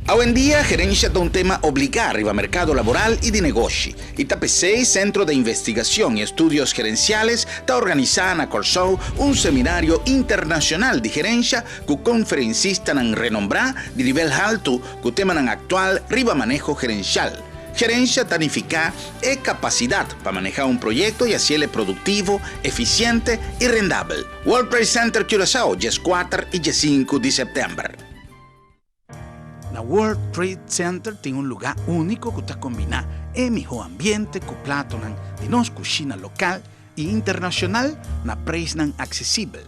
Awendia gerencia ta un tema obligá riba mercado laboral y di negoshi y ta p'esey Centro de Investigación y Estudios Gerenciales ta organisá na Kòrsou un seminario internacional di gerencia ku konferensistanan renombrá di nivel haltu ku temanan aktual riba maneho gerencial. Gerencia ta nifiká e kapasidat pa manehá un proyekto y hasiel e produktivo, efisiente y rendabel. World Trade Center Curaçao, dieskuater y diesinku di sèptèmber. Na World Trade Center tin un lugá úniko ku ta kombiná e mihó ambiente ku platonan di nos kushina lokal i internashonal na preisnan aksesibel.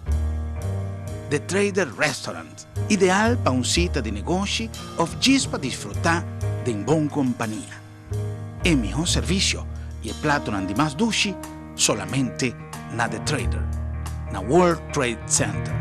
The Trader Restaurant, ideal pa un sita di negoshi òf djis pa disfrutá den bon kompania. E mihó servisio i e platonan di mas dushi solamente na The Trader, na World Trade Center.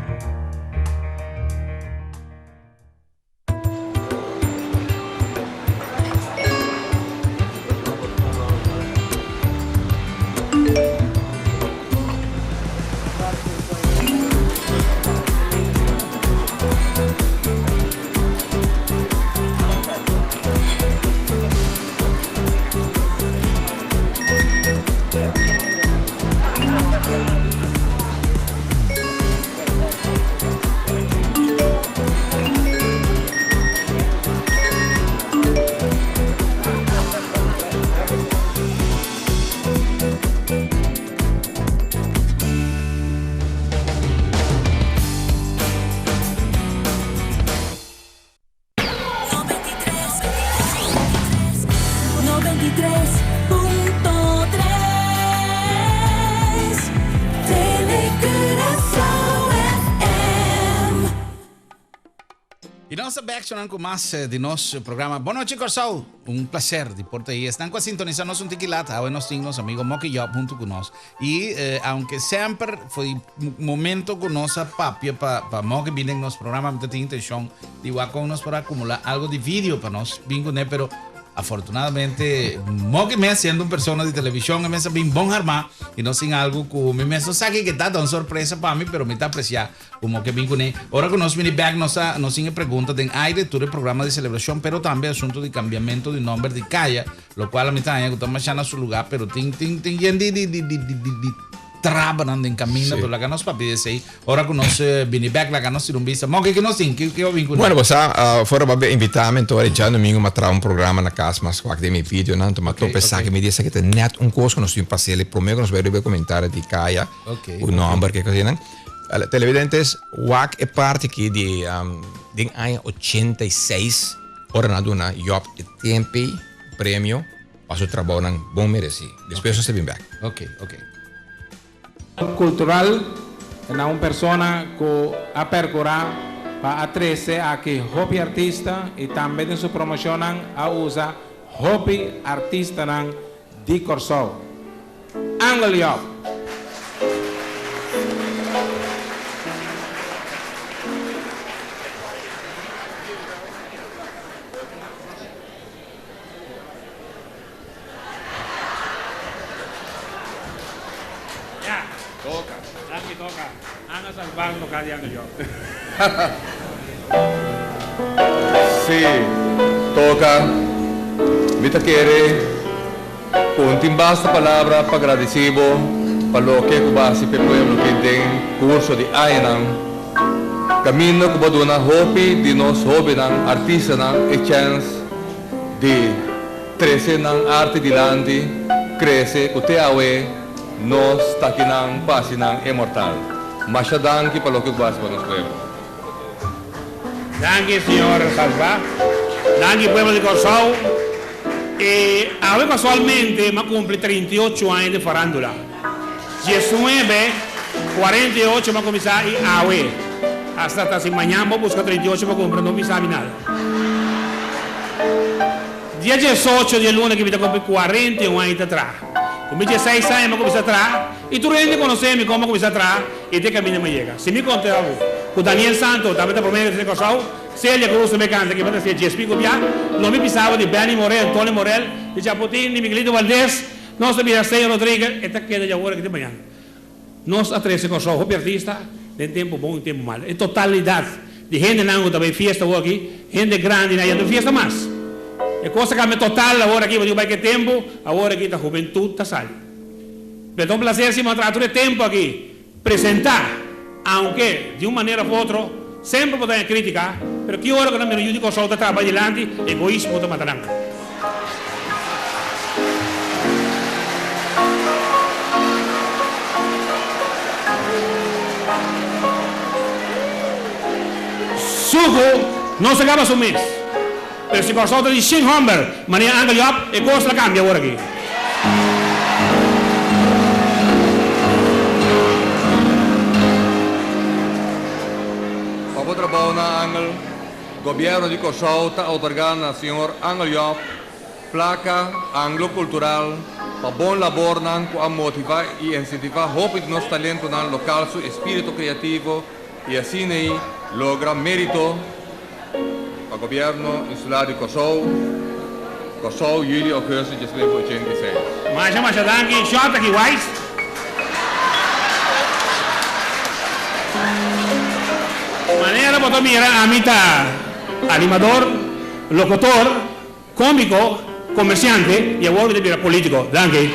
Nos ta bek shonan ku mas di nos programa Bon Nochi Kòrsou. Un placer di por ta ahí. Esnan ku a sintonisa nos un tiki lat, awe nos tin nos amigo Moki Job huntu ku nos. I aunke semper for di momento ku nos a papia pa pa Moki bin den nos programa, mi ta tin intenshon di wak kon nos por akumulá algo di video pa nos bin kuné, pero Afortunadamente, Moki mes siendo un persona di televishon, e mes a bin bon armá i nos tin algu ku mi mes no sa kiko ta, ta un sorpresa pa mi, pero mi ta apresiá ku Moki a bin kuné. Ora ku nos bini bèk nos a nos tin e pregunta den aire tur e programa di selebrashon, pero tambe asuntu di kambiamentu di nòmber di kaya, lokual a mi ta haña ku ta mashá na su lugá, pero tin tin tin yen di di di di di trabanan den kaminda, pero laga nos papia di esei. Ora ku nos bini bek laga nos tira un bista. Moke ke nos tin? Ke bo bin ku Bueno, bo sa, for bo a invita mi anto djadomingo mi a traha un programa na kas mas wak den mi videonan, anto mi a topa esaki, mi di esaki ta nèt un kos ku nos tin pa hasi prome ku nos bai riba e komentario di kaya ku nòmber ke kos asina. Televidentes, wak e parti aki di den aña 86 ora nan a duna Job e tempe premio pa su trabounan bon meresí. Despues nos ta bin bek. Ok, ok. Cultural na un persona cu a percura pa a trece aki hopi artista y tambe den su promocionnan a usa hopi artistanan di Corsou. Angel Job. Ya. Toca. Danki toca. Ana salvar no cada Angel Job. Sí, toca. Mi ta kere ku un tin basta palabra pa gradisí bo pa loke ku bo a hasi p'e pueblo ki den kurso di añanan. Kaminda ku bo a duna hopi di nos hóbennan artistanan e chèns di trese nan arte dilanti, krese ku te awe nos ta kinan pa hasi nan inmortal. Masha danki pa loke ku bo hasi pa nos pueblo. Danki señor Salva. Danki pueblo di Kòrsou. E awe kasualmente m'a kumpli 38 aña den farándula. 19, 48 m'a kuminsá i awe hasta ta si mañan bo buska 38 pa kumpra no mi sabi nada. Dia 18 di e luna ki mi ta kumpli 41 aña ta traha. Ku mi 16 aña m'a kuminsá traha i tur hende konosé mi kon m'a kuminsá traha i te kaminda m'a yega. Si mi konta bo ku Daniel Santo tabata promé di Kòrsou, Celia Cruz tambe kanta ki m'a ta hasié djes pico bia, lo mi pisaba di Benny Morel, Tony Morel, di Chapotin, di Miguelito Valdez, Nos ta bira Señor Rodriguez, e ta keda dja ora ki tin mañan. Nos a trese Kòrsou hopi artista den tempu bon i tempu mal. E totalidat di hendenan ku ta bai fiesta awor aki, hende grandi nan ya no fiesta mas. E kos a kambia total awor aki, bo tin ku bai ku e tempu, awor aki ta hubentut ta sali. Pero ta un plaser si bo a traha tur e tempu aki presentá, aunke di un manera of otro semper bo ta haña krítika, pero ki ora ku nan mira yu di Kòrsou ta traha bai dilanti, egoismo ta mata nan. Suku no sa gaba su mes, pero si Kòrsou ta di shen hòmber manera Angel Job, e kos la kambia awor aki. Pa bo trabou na Angel, Gobièrnu di Kòrsou ta otorgá na señor Angel Job plaka Anglo Kultural pa bon labornan ku a motivá i insentivá hopi di nos talentonan lokal su espíritu kreativo i asin'ei logra mérito Pa Gobierno Insular di Kòrsou, Kòrsou, yüli, ougùstùs 1986. Masha masha danki short aki wise. Manera bo ta mira ami ta animador, locutor, comico, comerciante y awor mi ta bira politico. Danki.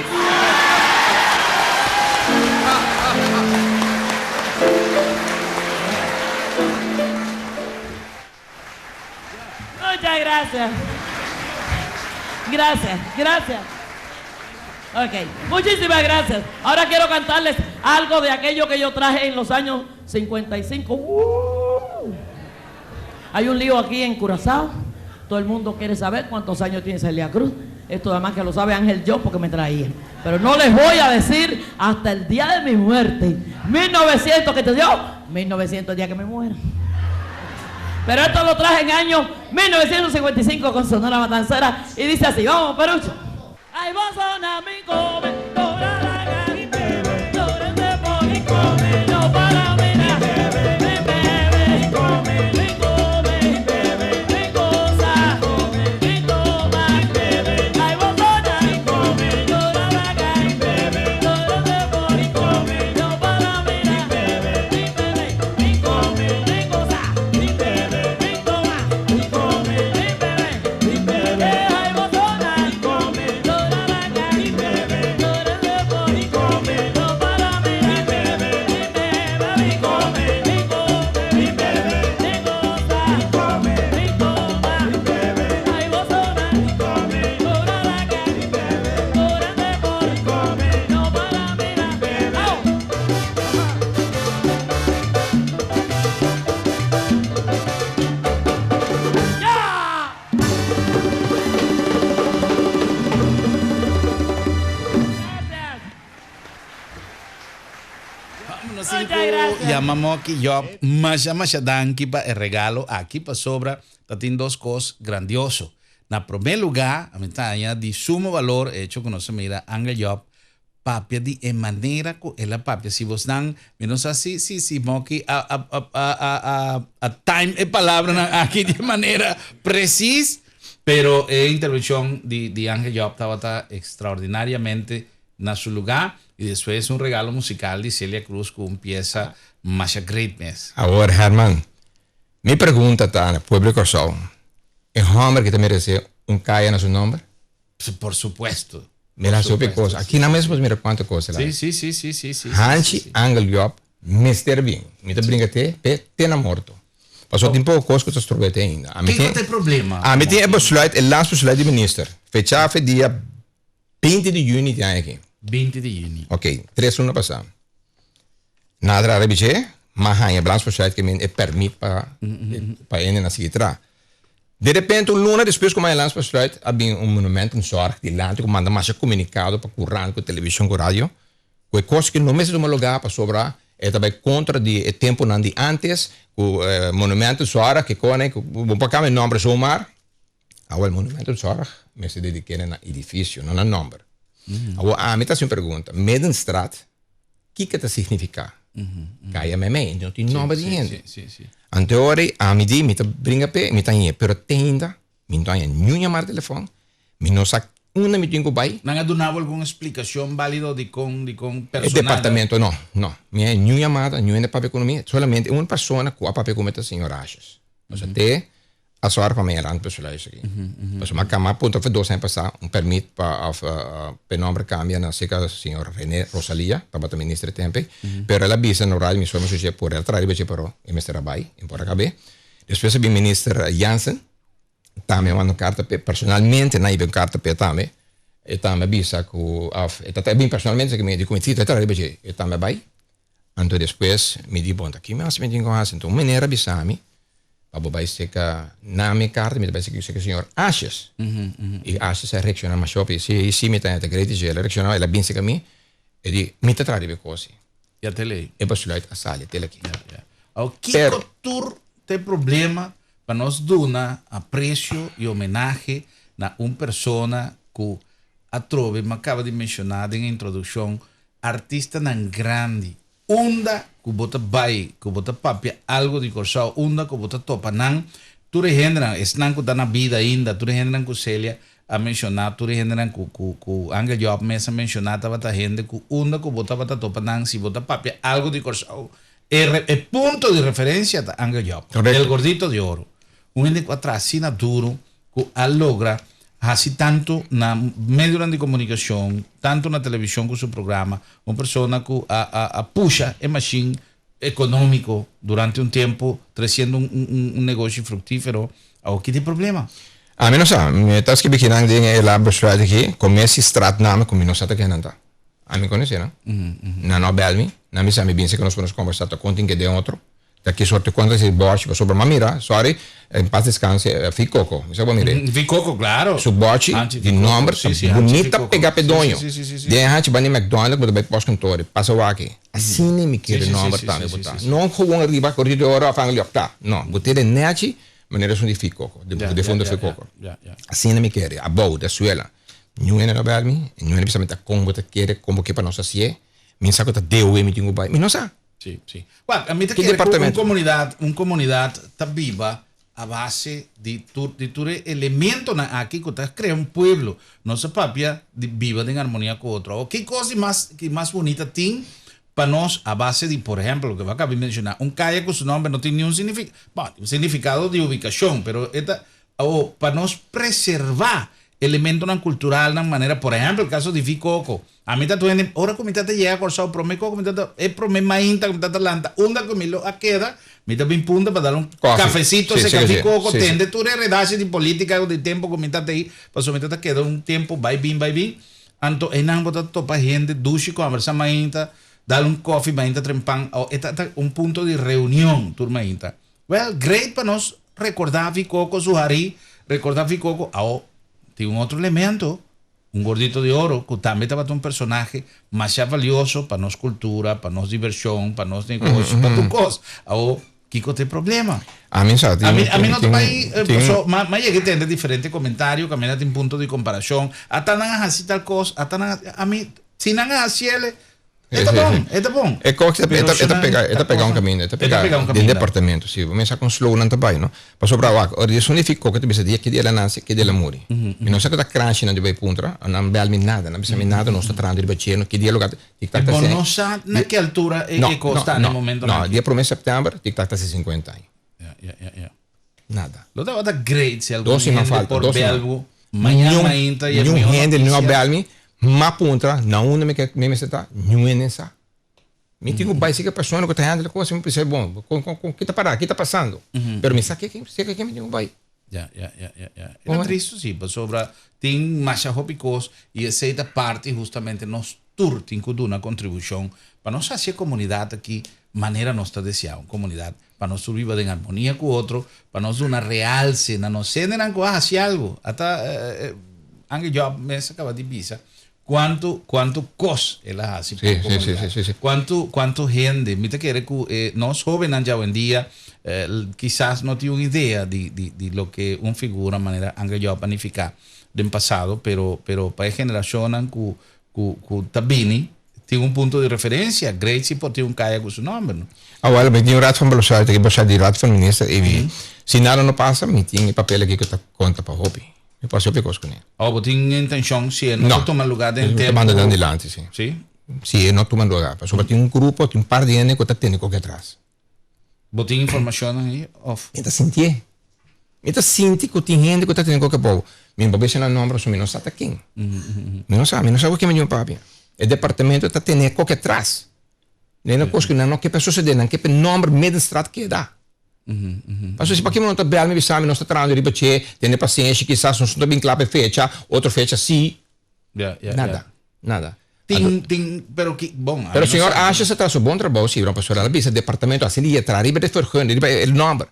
Muchas gracias. Gracias, gracias. Ok, muchísimas gracias. Ahora quiero cantarles algo de aquello que yo traje en los años 55. Uh. Hay un lío aquí en Curazao. Todo el mundo quiere saber cuántos años tiene Celia Cruz. Esto además que lo sabe Ángel yo porque me traía. Pero no les voy a decir hasta el día de mi muerte. 1900 que te dio, 1900 el día que me muera. Pero esto lo traje en año 1955 con Sonora Matancera y dice así, vamos, Perucho. Ay, vos son amigos, Yama Moki Job, masha masha danki pa e regalo aki pasobra ta tin dos kos grandioso. Na promé lugá, a mi ta haña di sumo balor e hecho ku nos a mira Angel Job papia di e manera ku el a papia. Si bosnan, mi no sa si si si Moki a a a a a a a time e palabranan aki di e manera presis, pero e intervenshon di di Angel Job tabata ekstraordinariamente na su lugá i despues un regalo musikal di Celia Cruz ku un piesa masha great mes. Awor Herman, mi pregunta ta na pueblo di Kòrsou, e hòmber ki ta meresé un kaya na su nòmber? Por supuesto. Mira hopi kos. Aki nan mes por mira kuantu kos el a. Sí, sí, sí, sí, sí, sí. Hanchi Angel Job mester bin. Mi ta bringa te p'e te na morto. Pasobra tin poko kos ku ta strob'é te ainda. Ami tin, Kiko ta e problema? Ami tin e besluit, e laatste besluit di minister. Fechá fe dia 20 di yüni di aña aki. 20 di yüni. Ok, tres luna pasá. Nadra a rebish'é, m'a haña e landsbesluit ke men e pèrmit pa pa hende nan sigui traha. De repente un luna despues ku m'a haña landsbesluit a bin un monumentenzorg dilanti ku manda masha komunikado pa kurant ku televishon ku radio ku e kos ku no mester tuma lugá pasobra e ta bai kontra di e tempunan di antes ku monumentenzorg ke kone ku bo por kambia e nòmber zomaar. Awor monumentenzorg mester dedik'é na edifisio, no na nòmber. Awor ami ta hasi un pregunta, Middenstraat kiko ta signifiká? Kaya meimei, no tin nòmber di hende. Anto ora ei ami di mi ta bringa p'e, mi ta hañ'é, pero te ainda mi no ta haña niun yamada telefòn, mi no sa unda mi tin ku bai. Nan a duna bo algun splikashon bálido dikon dikon personal? E departamento no, no. Mi haña niun yamada, niun hende papia ku mi, solamente un persona ku a papia ku mi ta señor Asjes. Pasobra te A sòru pa mi e randbesluis aki. Pasobra mi a kama puntra for dos aña pasá un pèrmit pa òf pa e nòmber kambia na seka señor Rene Rosalia, tabata minister e tempu ei. Pero el a bisa na radio mi sòru mi por el traha riba dje pero e mester a bai, e por a kab'é. Despues a bin minister Jansen, tambe a manda un karta p'e personalmente, nan a hiba un karta p'e tambe. E tambe a bisa ku òf e ta bin personalmente esaki mi di ku mi si ta traha riba dje, e tambe a bai. Anto despues mi di, bon, ta ki mas mi tin ku hasi? Anto un meneer a bisa mi, pa bo bai seka na mi karta, mi ta bai seka seka señor Asjes. I Asjes a reakshoná masha hopi. Si, si mi ta e great dje, el a reakshoná, el a bin seka mi, e di, mi ta traha riba e kos ei. Ya te lei. E besluit a sali tel aki. Ya, ya. Awor, kiko tur ta e problema pa nos duna apresio i homenahe na un persona ku atrobe mi a kaba di menshoná den e introdukshon, Artistanan grandi, unda ku bo ta bai, ku bo ta papia algu di Kòrsou, unda ku bo ta topa nan, tur e hendenan, esnan ku ta na bida ainda, tur e hendenan ku Celia a menshoná, tur e hendenan ku ku ku Angel Job mes a menshoná tabata hende ku unda ku bo tabata topa nan, si bo ta papia algu di Kòrsou, e e punto di referensia ta Angel Job, el gordito di oro. Un hende ku a traha asina duru ku a logra hasi tantu na medionan di komunikashon, tantu na televishon ku su programa, un persona ku a a a pusha e mashin ekonómiko durante un tempu tresiendo un un un negoshi fruktífero, awor ki ta e problema? Ami no sa, mi ta skibi kinan den e la besluit aki, kome si straat name ku mi no sa ta ken nan ta. Ami konosé nan. Nan no a bèl mi, nan bisa mi binse ku nos por nos kombersá ta kon tin ke den otro. Ta ki sorto kontra si bòchi pasobra m'a mira, sorry, en paz descanse, Fi Coco, mi sa bo mir'é. Fi Coco, claro. Su bòchi di nòmber ta bunita pegá p'e doño. Den hachi banda di McDonald's bo ta bai pòstkantoor, pasa wak-e. Asina mi kere nòmber tambe bo ta. No gewoon riba Corito de Oro òf Angel Yòptá. No, bo tene nèchi manera esun di Fi Coco, di defunto Fi Coco. Asina mi kere, abou, den suela. Niun hende no bèl mi, niun hende bisa mi ta kon bo ta kere, kon bo ke pa nos hasié. Mi sa ku ta DOW mi tin ku bai. Mi no sa. Sí, sí. Wak, a mi ta kere ku un komunidat, un komunidat ta biba a base di tur, di tur e elementonan aki ku ta krea un pueblo. Nos a papia di biba den armonia ku otro. Awor, ki kos di mas, ki mas bunita tin pa nos a base di, por ehempel, loke bo a kaba di menshoná, un kaya ku su nomber no tin niun signifi, bon, tin un signifikado di ubikashon, pero e ta, awor, pa nos preservá Elementonan kulturalnan manera por ehèmpel kaso di Vi Koko. Ami ta tuende ora ku mi ta ta yega Kòrsou promé koko mi ta ta e promé mainta ku mi ta ta lanta unda ku mi lo a keda mi ta bin punta pa dal un kafesito seka Vi Koko tende tur e redashi di politika di tempu ku mi ta ta ei pasobra mi ta ta keda un tempu bai bin bai bin anto einan bo ta topa hende dushi kòmbersa mainta dal un kòfi mainta trempan e ta ta un punto di reunion tur mainta. Well, great pa nos recorda Vi Coco su hari, recorda Vi Coco, awo tin un otro elemento, un gordito di oro cu tambe tabata un personahe masha valioso pa nos cultura, pa nos diversion, pa nos negoshi, pa tur cos. Awo, kico ta e problema? Ami sa, tin, Ami, ami tin, no ta tin, bay, tin. paso ma, ma yega tende diferente comentario, caminda tin punto di comparacion, ata nan a haci tal cos, ata nan a, ami, si nan a haciele, E ta bon, e ta bon. E kos e ta e ta pega e ta pega un kaminda, e ta pega den departamento si. Bo mester sa kon slow nan ta bai no. Pasobra wak ora di esun di fiko ku ta bisa dia ki dia el a nase ki dia el a muri. Mi no sa ku ta kranshi nan di bai puntra, nan bèl mi nada, nan bisa mi nada, nos ta trahando riba dje, ki dia lo gata, tik tak ta Bo hasi. no sa na ki altura e kos ta na e momentonan No, aki. dia prome sèptèmber tik tak ta hasi sinkuenta aña. Ya, ya, ya, ya. Nada. Lo tabata great si algun Dos siman hende falta, por dos bel siman. bo mañan Niun, mainta y e niun mihó hende no a noticia. bel mi, m'a puntra na unda mi ke mi mester ta, niun hende sa. Mi tin ku bai serka e persona ku ta handle e kos, mi bisa bon, kon kon kon ki ta pará, ki ta pasando? Pero mi sa ke serka ken mi tin ku bai. Ya, ya, ya, ya, ya. E ta tristu si, pasobra tin masha hopi kos y esei ta parti hustamente nos tur tin ku duna kontribushon pa nos hasi e komunidat aki manera nos ta deseá, un komunidat pa nos tur biba den armonia ku otro, pa nos duna realse na nos hendenan ku a hasi algu. Ata Ange Job mes a kaba di bisa kuantu kuantu kos el a hasi pa e komunidat, kuantu kuantu hende. Mi ta kere ku e nos hóbennan djawendia kisas no tin un idea di di di loke un figura manera Ange Job a nifiká den pasado, pero pero pa e generashonnan ku Ku ku ta bini tin un punto di referencia, great si por tin un kaya ku su nomber no. Awel, mi tin un raad van besluit aki, besluit di raad van minister i mi si nada no pasa mi tin e papel aki ku ta konta pa hopi. Mi por hasi hopi kos kuné. Oh, bo tin intencion si e no ta tuma lugar den tempo. Mi ta manda nan dilanti, si. Si? Si e no tuma lugar, pasobra tin un grupo, tin un par di hende ku ta tene koke atras. Bo tin informashonnan ei of? Mi ta sintié. Mi ta sinti ku tin hende ku ta tene koke abou. Mi no por bisa nan nomber pasobra mi no sa ta ken. Mi no sa, mi no sa ku ken mi tin papia. E departamento ta tene koke atras. Den e kos ku nan no ke pa sosodé, nan ke pa e nomber Middenstraat keda. Pasobra si pakico no ta bel mi bisa mi nos ta trahando riba dje, tene pasenshi, kisas nos no ta bin kla pa e fecha, otro fecha si. Nada, nada. Tin, tin, pero ki, bon. Pero señor Asjes a traha su bon trabou, si, pasobra el a bisa departamento a sali tra riba de vergunning, riba e nomber.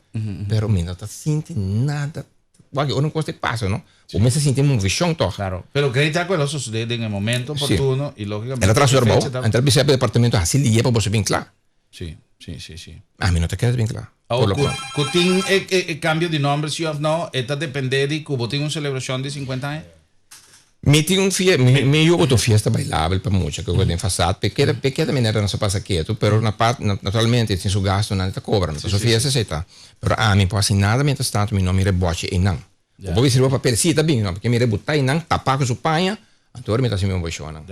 Pero mi no ta sinti nada. Wak, ora un kos ta pasa, no? Bo mester sinti movishon tòg. Claro. Pero grei ta ku el a sosodé den e momento oportuno i lógicamente. El a traha su trabou, anto el a bisa e departamento hasi lié pa boso bin kla. Sí, sí, sí, sí. Ami no ta kere bin kla. Awor ku, ku tin e, e, e kambio di nomber sí òf no, e ta dependé di ku bo tin un selebrashon di sinkuenta aña? Mi tin un fie, mi, mi yu bo tin un fiesta bailabel pa mucha ku den fasad, pe keda, pe keda manera nos a pasa ketu, pero na part, naturalmente tin su gastunan e ta kobra, no ta su fiesta esei ta. Pero ami por hasi nada mientras tanto mi no mira e bòchi einan. Bo por bisa riba papel, sí ta bin, no, porque mi rebutá einan, tapá ku su paña, anto ora mi ta hasi mi obeishonnan.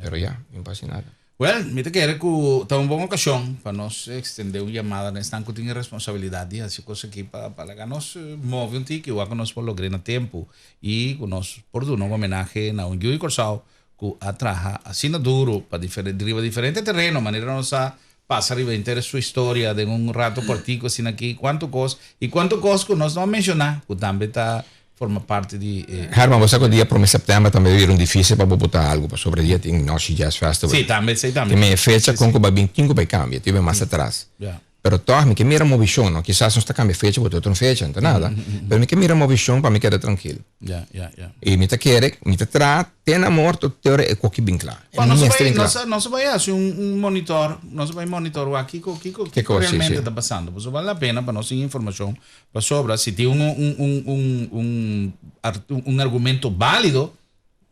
Pero ya, mi no por hasi nada. Wel, mi ta kere ku ta un bon okashon pa nos ekstendé un yamada na esnan ku tin e responsabilidat di hasi kos aki pa pa laga nos move un tiki wak ku nos por logr'é na tempu i ku nos por duna un homenahe na un yu di Kòrsou ku a traha asina duru pa diferente riba diferente tereno manera nos a pasa riba henter su historia den un rato kòrtiku asina aki kuantu kos i kuantu kos ku nos no a menshoná ku tambe ta forma parti di e. Herman, bo sa ku dia prome sèptèmber tambe bira un difísil pa bo bota algu pasobra dia tin Nochi Jazz Festival. Sí, tambe, esei tambe. Tin e fecha kon ku bai bin tin ku bai kambia, tin bai mas atras. Ya. Pero tòg mi ke mira movishon, no? Kisas nos ta kambia fecha bo ta otro fecha, no ta nada. Pero mi ke mira movishon pa mi keda trankil. Ya, ya, ya. I mi ta kere, mi ta traha te na morto te ora e koki bin kla. E Bueno, nos mester bai, bin kla. nos, nos bai hasi un, un monitor, nos bai monitor wak kiko, kiko, Kiko, kiko sí, realmente sí. ta pasando. Pasobra bale la pena pa nos tin informashon pasobra si tin un, un, un, un, un, un, un argumento válido,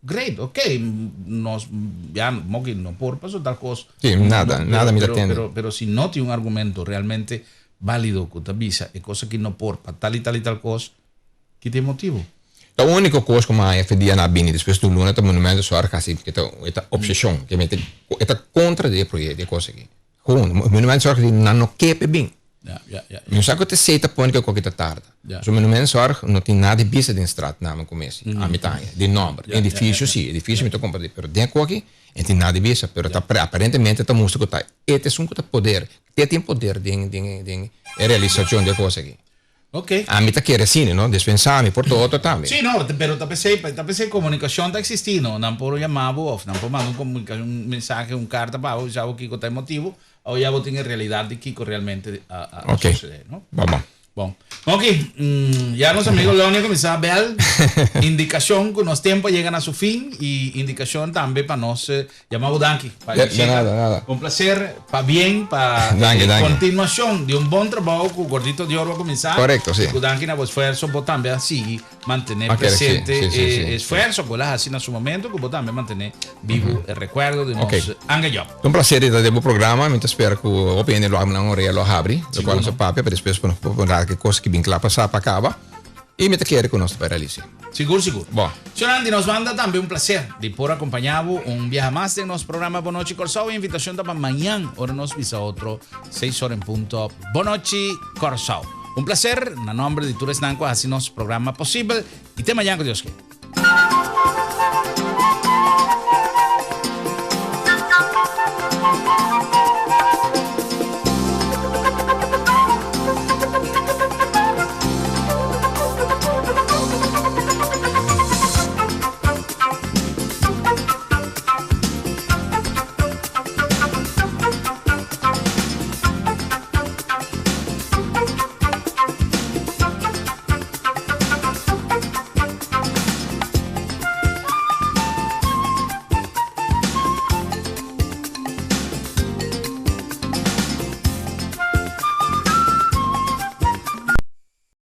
Great, ok, nos ya moki no por paso tal cos. Sí, nada, No, nada pero, mi ta pero, tende. pero, pero si no tin un argumento realmente válido cu ta bisa e cos aki no por pa tal y tal y tal cos, ki ta e motibo? Ta unico cos cu mi haya fe dia na bini despues di un luna ta Monumento Zorg hasi ke ta e ta obsesión ke mi ta e ta contra di e proyecto di e cos aki. Gewoon, Monumentenzorg di nan no ke p'e bin. Ja, ja, ja. Mi no sa ku ta esei ta pone ku e koki ta tarda. Ja. So Monumentenzorg no tin nada di bisa den straat namen ku mesi, ami ta haña, di nòmber. Ja, ja, Edifisio ja, si, edifisio mi ta komprendé, pero den e koki e tin nada di bisa. Pero ta aparentemente ta mustra ku ta e ta esun ku ta poder, te tin poder den den den e realisashon di e kos aki. Ok. Ami ta kere asina, no? Dispensá mi por todo tambe. Sí, no, pero ta p'esei, ta p'esei komunikashon ta eksistí, no? Nan por yama bo òf nan por manda un komunikashon, un mensahe, un karta pa bo, bisa bo kiko ta e motibu, òf ya bo tin e realidat di kiko realmente a a Ok. sosodé, no? Bon, bon. Bon. Oki, ya nos amigo Lonnie a kuminsá bèl. Indikashon ku nos tempu a yega na su fin i indikashon tambe pa nos Yama bo danki pa e De nada, bishita. nada. Un placer, pabien pa Danki, e danki. continuacion di un bon trabou cu Gordito di Oro a cuminsa. Correcto, si. Y cu danki na bo esfuerzo bo tambe a sigui mantene A kere, si, presente si, si, e si, si. esfuerzo cu el a haci na su momento cu bo tambe a mantene bibo e recuerdo di nos Ok. Anga Job. Ta un placer di ta den bo programa. Mi ta spera cu hopi hende lo habri nan orea lo habri, locual nos a papia, pa despues por nos por mira ki cos ki bin cla pa sa pa caba. Y mi ta kere cu nos ta bay realisa. Sigur, sigur. Bon. Señor Andy, nos banda tambe un placer di por acompaña bo un biaha mas den nos programa Bon Nochi Corsou. E invitacion ta pa mañan ora nos bisa otro seis ora en punto. Bon Nochi Corsou. Un placer na nomber di tur esnan cu a haci nos programa posibel y te mañan cu Dios kier.